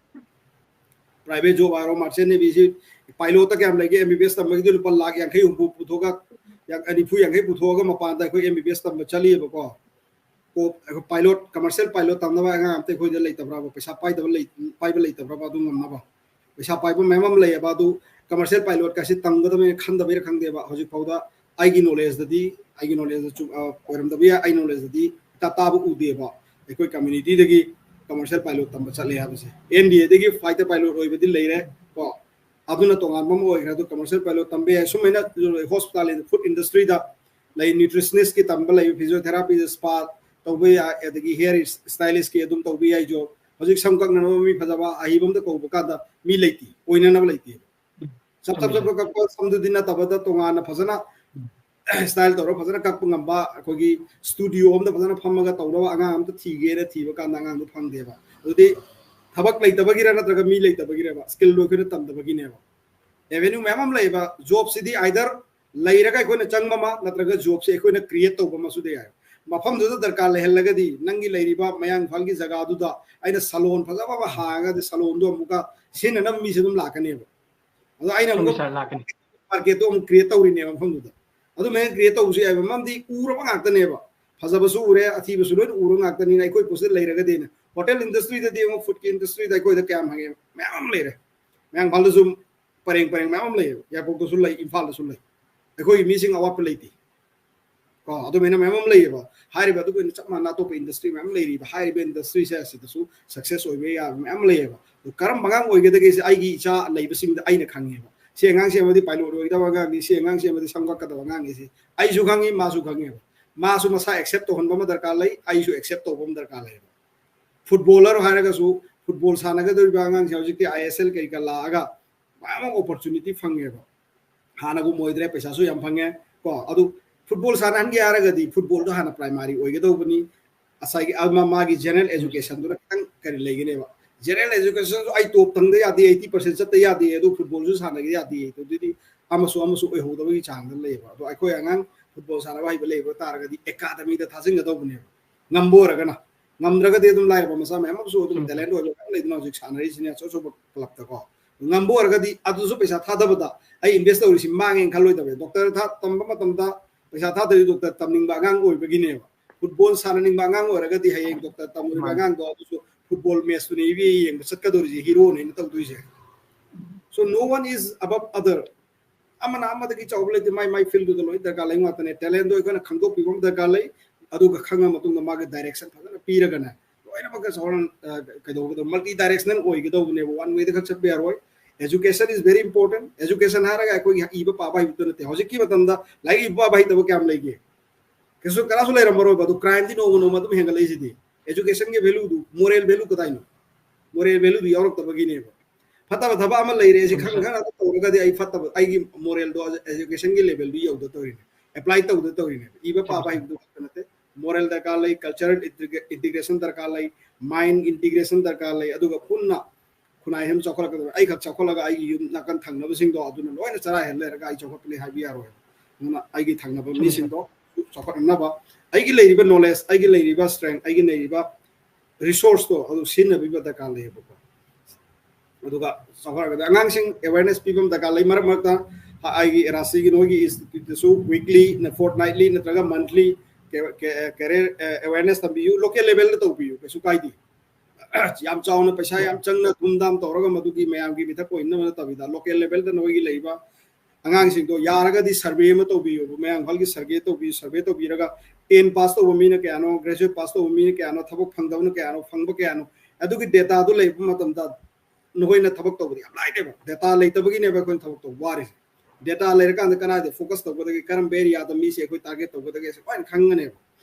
Private job ꯍꯥꯏꯔꯣ, Merchant Navy ꯁꯤ pilot ꯇ ꯀꯌꯥꯝ ꯂꯩꯒꯦ? M B B S ꯇꯝꯕꯒꯤꯗꯤ ꯂꯨꯄꯥ ꯂꯥꯈ ꯌꯥꯡꯈꯩ ꯍꯨꯝꯐꯨ ꯄꯨꯊꯣꯛꯑꯒ, ꯌꯥꯡ-, ꯅꯤꯐꯨ ꯌꯥꯡꯈꯩ ꯄꯨꯊꯣꯛꯑꯒ ꯃꯄꯥꯟꯗ ꯑꯩꯈꯣꯏ M B B S ꯇꯝꯕ ꯆꯠꯂꯤꯑꯕꯀꯣ꯫ ꯀꯣ-, ꯑꯩꯈꯣꯏ pilot, commercial pilot ꯇꯝꯅꯕ ꯑꯉꯥꯡ ꯑꯝꯇ ꯑꯩꯈꯣꯏꯗ ꯂꯩꯇꯕ꯭ꯔꯕ? ꯄꯩꯁꯥ ꯄꯥꯏꯗꯕ ꯂꯩ-, ꯄꯥꯏꯕ ꯂꯩꯇꯕ꯭ꯔꯕ ꯑꯗꯨ ꯉꯝꯅꯕ? ꯄꯩꯁꯥ ꯄꯥꯏꯕ ꯃꯌꯥꯝ ꯑꯃ ꯂꯩꯌꯦꯕ, ꯑꯗꯨ commercial pilot ꯀꯥꯏꯁꯤ ꯇꯝꯒꯗꯕꯅꯦꯅ ꯈꯟꯗꯕꯩꯔ ꯈꯪꯗꯦꯕ, ꯍꯧꯖꯤꯛ ꯐꯥꯎꯗ ꯑꯩꯒꯤ knowledge ꯗꯗꯤ, ꯑꯩꯒꯤ knowledge ꯗ ꯆꯨꯝ-, ꯑ, ꯑꯣꯏꯔꯝꯗꯕ ꯌꯥꯏ, ꯑꯩ knowledge ꯗꯗꯤ ꯏꯇꯥ ꯇꯥꯕ ꯎꯗꯦꯕ꯫ ꯑꯩꯈꯣꯏ community ꯗꯒꯤ commercial pilot ꯇꯝꯕ ꯆꯠꯂꯦ ꯍꯥꯏꯕꯁꯦ꯫ N D A ꯗꯒꯤ fighter pilot ꯑꯣꯏꯕꯗꯤ ꯂꯩꯔꯦ ꯀꯣ, ꯑꯗꯨꯅ ꯇꯣꯉꯥꯟꯕ ꯑꯃ ꯑꯣꯏꯈ꯭ꯔꯦ꯫ ꯑꯗꯨ commercial pilot ꯇꯝꯕ ꯌꯥꯏ꯫ ꯁꯨꯃꯥꯏꯅ hospital, food industry ꯗ ꯂꯩ, nutritionist ꯀꯤ ꯇꯝꯕ ꯂꯩ, physiotherapy, spa, ꯇꯧꯕ ꯌꯥꯏ, ꯑꯗꯒꯤ ꯍꯤꯌꯔ ꯁ꯭ꯇꯥꯏꯂꯤꯁꯀꯤ ꯑꯗꯨꯝ ꯇꯧꯕ ꯌꯥꯏ ꯖꯣꯕ꯫ ꯍꯧꯖꯤꯛ ꯁꯝ ꯀꯛꯅꯅꯕ ꯃꯤ ꯐꯖꯕ ꯑꯍꯩꯕ ꯑꯝꯗ ꯀꯧꯕ ꯀꯥꯟꯗ ꯃꯤ ꯂꯩꯇꯦ, ꯑꯣꯏꯅꯅꯕ ꯂꯩꯇꯦ꯫ ꯆꯞ ꯆꯞ ꯆꯞ ꯀꯛꯄ ꯁꯝꯗꯨꯗꯤ ꯅꯠꯇꯕꯗ ꯇꯣꯉꯥꯟꯅ ꯐꯖꯅ ꯁ꯭ꯇꯥꯏꯜ ꯇꯧꯔꯒ ꯐꯖꯅ ꯀꯛꯄ ꯉꯝꯕ, ꯑꯩꯈꯣꯏꯒꯤ ꯁ꯭ꯇꯨꯗꯤꯑꯣ ꯑꯝꯗ ꯐꯖꯅ ꯐꯝꯃꯒ ꯇꯧꯅꯕ ꯑꯉꯥꯡ ꯑꯝꯇ ꯊꯤꯒꯦꯅ ꯊꯤꯕ ꯀꯥꯟꯗ ꯑꯉꯥꯡꯗꯣ ꯐꯪꯗꯦꯕ꯫ ꯑꯗꯨꯗꯤ ꯊꯕꯛ ꯂꯩꯇꯕꯒꯤꯔ ꯅꯠꯇ꯭ꯔꯒ ꯃꯤ ꯂꯩꯇꯕꯒꯤꯔꯕ? ꯁ꯭ꯀꯤꯜꯗꯣ ꯑꯩꯈꯣꯏꯅ ꯇꯝꯗꯕꯒꯤꯅꯦꯕ꯫ ꯑꯦꯚꯦꯅ꯭ꯌꯨ ꯃꯌꯥꯝ ꯑꯃ ꯂꯩꯌꯦꯕ꯫ ꯖꯣꯕꯁꯤꯗꯤ ꯑꯥꯏꯗꯔ ꯂꯩꯔꯒ ꯑꯩꯈꯣꯏꯅ ꯆꯪꯕ ꯑꯃ, ꯅꯠꯇ꯭ꯔꯒ ꯖꯣꯕꯁꯦ ꯑꯩꯈꯣꯏꯅ ꯀ꯭ꯔꯤꯌꯦꯠ ꯇꯧꯕ ꯑꯃꯁꯨ ꯌꯥꯏ꯫ ꯃꯐꯝꯗꯨꯗ ꯗꯔꯀꯥꯔ ꯂꯩꯍꯜꯂꯒꯗꯤ ꯅꯪꯒꯤ ꯂꯩꯔꯤꯕ ꯃꯌꯥꯡ ꯏꯝꯐꯥꯜꯒꯤ ꯖꯒꯥꯗꯨꯗ ꯑꯩꯅ ꯁꯂꯣꯟ ꯐꯖꯕ ꯑꯃ ꯍꯥꯡꯉꯒꯗꯤ ꯁꯂꯣꯟꯗꯣ ꯑꯃꯨꯛꯀ ꯁꯤꯖꯤꯟꯅꯅꯕ ꯃꯤꯁꯦ ꯑꯗꯨꯝ ꯂꯥꯛꯀꯅꯦꯕ꯫ ꯑꯗꯣ ꯑꯩꯅ ꯑꯃꯨꯛ ꯃꯥꯔꯀꯦꯠꯇꯣ ꯑꯃꯨꯛ ꯀ꯭ꯔꯤꯌꯦꯠ ꯇꯧꯔꯤꯅꯦꯕ ꯃꯐꯝꯗꯨꯗ꯫ ꯑꯗꯨꯃꯥꯏꯅ ꯀ꯭ꯔꯤꯌꯦꯠ ꯇꯧꯕꯁꯨ ꯌꯥꯏꯕ, ꯃꯔꯝꯗꯤ ꯎꯔꯕ ꯉꯥꯛꯇꯅꯦꯕ꯫ ꯐꯖꯕꯁꯨ ꯎꯔꯦ, ꯑꯊꯤꯕꯁꯨ ꯂꯣꯏꯅ ꯎꯔꯕ ꯉꯥꯛꯇꯅꯤꯅ ꯑꯩꯈꯣꯏ ꯄꯣꯠꯁꯤꯗ ꯂꯩꯔꯒꯗꯤꯅ꯫ ꯍꯣꯇꯦꯜ ꯏꯟꯗꯁꯇ꯭ꯔꯤꯗꯗꯤ ꯑꯃꯨꯛ, ꯐꯨꯗꯀꯤ ꯏꯟꯗꯁꯇ꯭ꯔꯤꯗ ꯑꯩꯈꯣꯏꯗ ꯀꯌꯥꯝ ꯍꯪꯉꯦ? ꯃꯌꯥꯝ ꯑꯃ ꯂꯩꯔꯦ꯫ ꯃꯌꯥꯡ ꯏꯝꯐꯥꯜꯗꯁꯨ ꯄꯔꯦꯡ ꯄꯔꯦꯡ ꯃꯌꯥꯝ ꯑꯃ ꯂꯩꯌꯦꯕ꯫ ꯌꯥꯏꯔꯤꯄꯣꯛꯇꯁꯨ ꯂꯩ, ꯏꯝꯐꯥꯜꯗꯁꯨ ꯂꯩ꯫ ꯑꯩꯈꯣꯏꯒꯤ ꯃꯤꯁꯤꯡ ꯑꯋꯥꯠꯄ ꯂꯩꯇꯦ꯫ ꯀꯣ, ꯑꯗꯨꯃꯥꯏꯅ ꯃꯌꯥꯝ ꯑꯃ ꯂꯩꯌꯦꯕ꯫ ꯍꯥꯏꯔꯤꯕ ꯑꯗꯨꯒ ꯆꯞ ꯃꯥꯟꯅ ꯑꯇꯣꯞꯄ ꯏꯟꯗꯁꯇ꯭ꯔꯤ ꯃꯌꯥꯝ ꯂꯩꯔꯤꯕ꯫ ꯍꯥꯏꯔꯤꯕ ꯏꯟꯗꯁꯇ꯭ꯔꯤꯁꯦ ꯑꯁꯤꯗꯁꯨ ꯁꯛꯁꯦꯁ ꯑꯣꯏꯕ ꯌꯥꯕ ꯃꯌꯥꯝ ꯂꯩꯌꯦꯕ꯫ ꯑꯗꯨ ꯀꯔꯝꯕ ꯑꯉꯥꯡ ꯑꯣꯏꯒꯗꯒꯦꯁꯦ ꯑꯩꯒꯤ ꯏꯆꯥ ꯂꯩꯕꯁꯤꯡꯗ ꯑꯩꯅ ꯈꯪꯉꯦꯕ꯫ ꯁꯤ ꯑꯉꯥꯡꯁꯦ ꯑꯃꯗꯤ ꯄꯥꯏꯂꯣꯠ ꯑꯣꯏꯒꯗꯕ ꯑꯉꯥꯡꯅꯤ, ꯁꯤ ꯑꯉꯥꯡꯁꯦ ꯑꯃꯗꯤ ꯁꯝ ꯀꯛꯀꯗꯕ ꯑꯉꯥꯡꯅꯤ, ꯁꯤ ꯑꯩꯁꯨ ꯈꯪꯉꯤ, ꯃꯥꯁꯨ ꯈꯪꯉꯦꯕ꯫ ꯃꯥꯁꯨ ꯃꯁꯥ ꯑꯦꯛꯁꯦꯞ ꯇꯧꯍꯟꯕ ꯑꯃ ꯗꯔꯀꯥꯔ ꯂꯩ, ꯑꯩꯁꯨ ꯑꯦꯛꯁꯦꯞ ꯇꯧꯕ ꯑꯃ ꯗꯔꯀꯥꯔ ꯂꯩꯌꯦꯕ꯫ ꯐꯨꯠꯕꯣꯂꯔ ꯍꯥꯏꯔꯒꯁꯨ, ꯐꯨꯠꯕꯣꯜ ꯁꯥꯟꯅꯒꯗꯧꯔꯤꯕ ꯑꯉꯥꯡꯁꯦ ꯍꯧꯖꯤꯛꯇꯤ ꯑꯥꯏ ꯑꯦꯁ ꯑꯦꯜ ꯀꯩꯀꯥ ꯂꯥꯛꯑꯒ ꯃꯌꯥꯝ ꯑꯃ ꯑꯣꯄꯣꯔꯆꯨꯅꯤꯇꯤ ꯐꯪꯉꯦꯕ꯫ ꯍꯥꯟꯅꯒꯨꯝ ꯑꯣꯏꯗ꯭ꯔꯦ, ꯄꯩꯁꯥꯁꯨ ꯌꯥꯝ ꯐꯪꯉꯦ꯫ ꯀꯣ, ꯑꯗꯨ ꯐꯨꯠꯕꯣꯜ ꯁꯥꯟꯅꯍꯟꯒꯦ ꯍꯥꯏꯔꯒꯗꯤ ꯐꯨꯠꯕꯣꯜꯗꯣ ꯍꯥꯟꯅ ꯄ꯭ꯔꯥꯏꯃꯥꯔꯤ ꯑꯣꯏꯒꯗꯧꯕꯅꯤ꯫ ꯉꯁꯥꯏꯒꯤ ꯑꯃ ꯃꯥꯒꯤ ꯖꯦꯅꯔꯦꯜ ꯑꯦꯖꯨꯀꯦꯁꯟꯗꯨꯅ ꯈꯤꯇꯪ ꯀꯔꯤ ꯂꯩꯒꯅꯦꯕ꯫ ꯖꯦꯅꯔꯦꯜ ꯑꯦꯖꯨꯀꯦꯁꯟꯁꯨ ꯑꯩ ꯇꯣꯞ ꯊꯪꯗ ꯌꯥꯗꯦ, ꯑꯩꯠꯇꯤ ꯄꯥꯔꯁꯦꯟ ꯆꯠꯇ ꯌꯥꯗꯦ, ꯑꯗꯨ ꯐꯨꯠꯕꯣꯜꯁꯨ ꯁꯥꯟꯅꯒꯦ ꯌꯥꯗꯦ꯫ ꯑꯗꯨꯗꯤ ꯑꯃꯁꯨ ꯑꯃꯁꯨ ꯑꯣꯏꯍꯧꯗꯕꯒꯤ ꯆꯥꯡꯗ ꯂꯩꯌꯦꯕ꯫ ꯑꯗꯣ ꯑꯩꯈꯣꯏ ꯑꯉꯥꯡ ꯐꯨꯠꯕꯣꯜ ꯁꯥꯟꯅꯕ ꯍꯩꯕ ꯂꯩꯕ ꯇꯥꯔꯒꯗꯤ ꯑꯦꯀꯥꯗꯃꯤꯗ ꯊꯥꯖꯤꯟꯒꯗꯧꯕꯅꯦꯕ, ꯉꯝꯕ ꯑꯣꯏꯔꯒꯅ꯫ ꯉꯝꯗ꯭ꯔꯒꯗꯤ ꯑꯗꯨꯝ ꯂꯥꯏꯔꯕ ꯃꯆꯥ ꯃꯌꯥꯝ ꯑꯃꯁꯨ ꯑꯗꯨꯝ ꯎꯝ꯫ ꯇꯦꯂꯦꯟꯠ ꯑꯣꯏꯕ ꯃꯌꯥꯝ ꯂꯩꯗꯅ ꯍꯧꯖꯤꯛ ꯁꯥꯟꯅꯔꯤꯁꯤꯅꯦ ꯑꯆꯧ ꯑꯆꯧꯕ ꯀ꯭ꯂꯕꯇꯀꯣ꯫ ꯉꯝꯕ ꯑꯣꯏꯔꯒꯗꯤ ꯑꯗꯨꯁꯨ ꯄꯩꯁꯥ ꯊꯥꯗꯕꯗ ꯑꯩ ꯏꯟꯚꯦꯁ ꯇꯧꯔꯤꯁꯤ ꯃꯥꯡꯉꯦꯅ ꯈꯜꯂꯣꯏꯗꯕꯅꯦ꯫ ꯗꯣꯛꯇꯔ ꯊꯥ-, ꯇꯝꯕ ꯃꯇꯝꯗ ꯄꯩꯁꯥ ꯊꯥꯗꯔꯤ ꯗꯣꯛꯇꯔ ꯇꯝꯅꯤꯡꯕ ꯑꯉꯥꯡ ꯑꯣꯏꯕꯒꯤꯅꯦꯕ꯫ ꯐꯨꯠꯕꯣꯜ ꯁꯥꯟꯅꯅꯤꯡꯕ ꯑꯉꯥꯡ ꯑꯣꯏꯔꯒꯗꯤ ꯍꯌꯦꯡ ꯗꯣꯛꯇꯔ ꯇꯝꯃꯨꯔꯤꯕ ꯃꯥꯅꯤ꯫ ꯑꯉꯥꯡꯗꯣ ꯑꯗꯨꯁꯨ ꯐꯨꯠꯕꯣꯜ ꯃꯦꯠꯆꯇꯨꯅꯦ ꯏꯕꯦ ꯌꯦꯡꯕ ꯆꯠꯀꯗꯧꯔꯤꯁꯦ, ꯍꯤꯔꯣꯅꯦꯅ ꯇꯧꯗꯣꯏꯁꯦ꯫ So no one is above other. ꯑꯃꯅ ꯑꯃꯗꯒꯤ ꯆꯥꯎꯕ ꯂꯩꯇꯦ, ꯃꯥꯏ ꯃꯥꯏ ꯐꯤꯜꯗꯨꯗ ꯂꯣꯏ ꯗꯔꯀꯥꯔ ꯂꯩ ꯉꯥꯛꯇꯅꯦ꯫ ꯇꯦꯂꯦꯟꯗꯣ ꯑꯩꯈꯣꯏꯅ ꯈꯪꯗꯣꯛꯄꯤꯕ ꯑꯃ ꯗꯔꯀꯥꯔ ꯂꯩ, ꯑꯗꯨꯒ ꯈꯪꯉ ꯃꯇꯨꯡꯗ ꯃꯥꯒꯤ ꯗꯥꯏꯔꯦꯛꯁꯟ ꯐꯖꯅ ꯄꯤꯔꯒꯅꯦ, ꯂꯣꯏꯅꯃꯛꯀ ꯆꯥꯎꯔ-, ꯑ, ꯀꯩꯗꯧꯒꯗꯕ, ꯃꯜꯇꯤ ꯗꯥꯏꯔꯦꯛꯁꯅꯦꯜ ꯑꯣꯏꯒꯗꯧꯕꯅꯦꯕ, ꯋꯥꯟ ꯋꯦꯗ ꯈꯛ ꯆꯠꯄ ꯌꯥꯔꯣꯏ꯫ Education is very important. Education ꯍꯥꯏꯔꯒ ꯑꯩꯈꯣꯏꯒꯤ ꯏꯕ ꯄꯥꯕ ꯍꯩꯕꯇ ꯅꯠꯇꯦ꯫ ꯍꯧꯖꯤꯛꯀꯤ ꯃꯇꯝꯗ ꯂꯥꯏꯔꯤꯛ ꯏꯕ ꯄꯥꯕ ꯍꯩꯇꯕ ꯀꯌꯥꯝ ꯂꯩꯒꯦ? ꯀꯩꯁꯨ ꯀꯅꯥꯁꯨ ꯂꯩꯔꯝꯃꯔꯣꯏꯕ꯫ ꯑꯗꯨ crimeꯗꯤ ꯅꯣꯡꯃ ꯅꯣꯡꯃ ꯑꯗꯨꯝ ꯍꯦꯟꯒꯠꯂꯛꯏꯁꯤꯗꯤ꯫ Educationꯒꯤ valueꯗꯨ, moral value ꯀꯗꯥꯏꯅꯣ? Moral valueꯗꯨ ꯌꯥꯎꯔꯛꯇꯕꯒꯤꯅꯦꯕ꯫ ꯐꯠꯇꯕ ꯊꯕꯛ ꯑꯃ ꯂꯩꯔꯦ, ꯑꯁꯤ ꯈꯪ ꯈꯪꯅ ꯑꯗꯨꯝ ꯇꯧꯔꯒꯗꯤ ꯑꯩ ꯐꯠꯇꯕ, ꯑꯩꯒꯤ moralꯗꯣ educationꯒꯤ levelꯗꯨ ꯌꯧꯗ ꯇꯧꯔꯤꯅꯦ, apply ꯇꯧꯗ ꯇꯧꯔꯤꯅꯦ꯫ ꯏꯕ ꯄꯥꯕ ꯍꯩꯕꯗꯨ ꯈꯛꯇ ꯅꯠꯇꯦ, moral ꯗꯔꯀꯥꯔ ꯂꯩ, cultural integration ꯗꯔꯀꯥꯔ ꯂꯩ, mind integration ꯗꯔꯀꯥꯔ ꯂꯩ, ꯑꯗꯨꯒ ꯄꯨꯟꯅ ꯈꯨꯟꯅꯥꯏ ꯑꯃ ꯆꯥꯎꯈꯠꯂꯛꯀꯗꯕꯅꯤ꯫ ꯑꯩꯈꯛ ꯆꯥꯎꯈꯠꯂꯒ ꯑꯩꯒꯤ ꯌꯨꯝ ꯅꯥꯀꯟ ꯊꯪꯅꯕꯁꯤꯡꯗꯣ ꯑꯗꯨꯅ ꯂꯣꯏꯅ ꯆꯔꯥ ꯍꯦꯜ ꯂꯩꯔꯒ ꯑꯩ ꯆꯥꯎꯈꯠꯄꯅꯤ ꯍꯥꯏꯕ ꯌꯥꯔꯣꯏ꯫ ꯑꯗꯨꯅ ꯑꯩꯒꯤ ꯊꯪꯅꯕ ꯃꯤꯁꯤꯡꯗꯣ ꯆꯥꯎꯈꯠꯍꯟꯅꯕ, ꯑꯩꯒꯤ ꯂꯩꯔꯤꯕ knowledge, ꯑꯩꯒꯤ ꯂꯩꯔꯤꯕ strength, ꯑꯩꯒꯤ ꯂꯩꯔꯤꯕ resourceꯇꯣ ꯑꯗꯨ ꯁꯤꯖꯤꯟꯅꯕꯤꯕ ꯗꯔꯀꯥꯔ ꯂꯩꯌꯦꯕꯀꯣ꯫ ꯑꯗꯨꯒ ꯆꯥꯎꯈꯠꯂꯛꯀꯗꯕ ꯑꯉꯥꯡꯁꯤꯡ awareness ꯄꯤꯕ ꯑꯃ ꯗꯔꯀꯥꯔ ꯂꯩ꯫ ꯃꯔꯛ ꯃꯔꯛꯇ ꯑꯩꯒꯤ ꯔꯥꯁꯤꯒꯤ ꯅꯣꯏꯒꯤ instituteꯇꯁꯨ weekly, fortnightly ꯅꯠꯇ꯭ꯔꯒ monthly career awareness ꯇꯝꯕꯤꯌꯨ, local levelꯗ ꯇꯧꯕꯤꯌꯨ, ꯀꯩꯁꯨ ꯀꯥꯏꯗꯦ꯫ ꯌꯥꯝ ꯆꯥꯎꯅ ꯄꯩꯁꯥ ꯌꯥꯝ ꯆꯪꯅ ꯙꯨꯝ ꯙꯥꯝ ꯇꯧꯔꯒ ꯃꯗꯨꯒꯤ ꯃꯌꯥꯝꯒꯤ ꯃꯤꯊꯛ ꯑꯣꯏꯅꯕ ꯅꯠꯇꯕꯤꯗ, local levelꯗ ꯅꯣꯏꯒꯤ ꯂꯩꯕ ꯑꯉꯥꯡꯁꯤꯡꯗꯣ ꯌꯥꯔꯒꯗꯤ survey ꯑꯃ ꯇꯧꯕꯤꯌꯨꯕ, ꯃꯌꯥꯡ ꯏꯝꯐꯥꯜꯒꯤ survey ꯇꯧꯕꯤꯌꯨ꯫ Survey ꯇꯧꯕꯤꯔꯒ ten pass ꯇꯧꯕ ꯃꯤꯅ ꯀꯌꯥꯅꯣ, graduate pass ꯇꯧꯕ ꯃꯤꯅ ꯀꯌꯥꯅꯣ, ꯊꯕꯛ ꯐꯪꯗꯕꯅ ꯀꯌꯥꯅꯣ, ꯐꯪꯕ ꯀꯌꯥꯅꯣ, ꯑꯗꯨꯒꯤ dataꯗꯨ ꯂꯩꯕ ꯃꯇꯝꯗ ꯅꯈꯣꯏꯅ ꯊꯕꯛ ꯇꯧꯕꯗꯤ ꯌꯥꯝ ꯂꯥꯏꯅꯦꯕ꯫ Data ꯂꯩꯇꯕꯒꯤꯅꯦꯕ ꯑꯩꯈꯣꯏꯅ ꯊꯕꯛ ꯇꯧꯕ ꯋꯥꯔꯤꯁꯦ꯫ Data ꯂꯩꯔꯀꯥꯟꯗ ꯀꯗꯥꯏꯗ focus ꯇꯧꯒꯗꯒꯦ, ꯀꯔꯝꯕ areaꯗ ꯃꯤꯁꯦ ꯑꯩꯈꯣꯏ target ꯇꯧꯒꯗꯒꯦ, ꯁꯤ ꯂꯣꯏꯅ ꯈꯪꯒꯅꯦꯕ꯫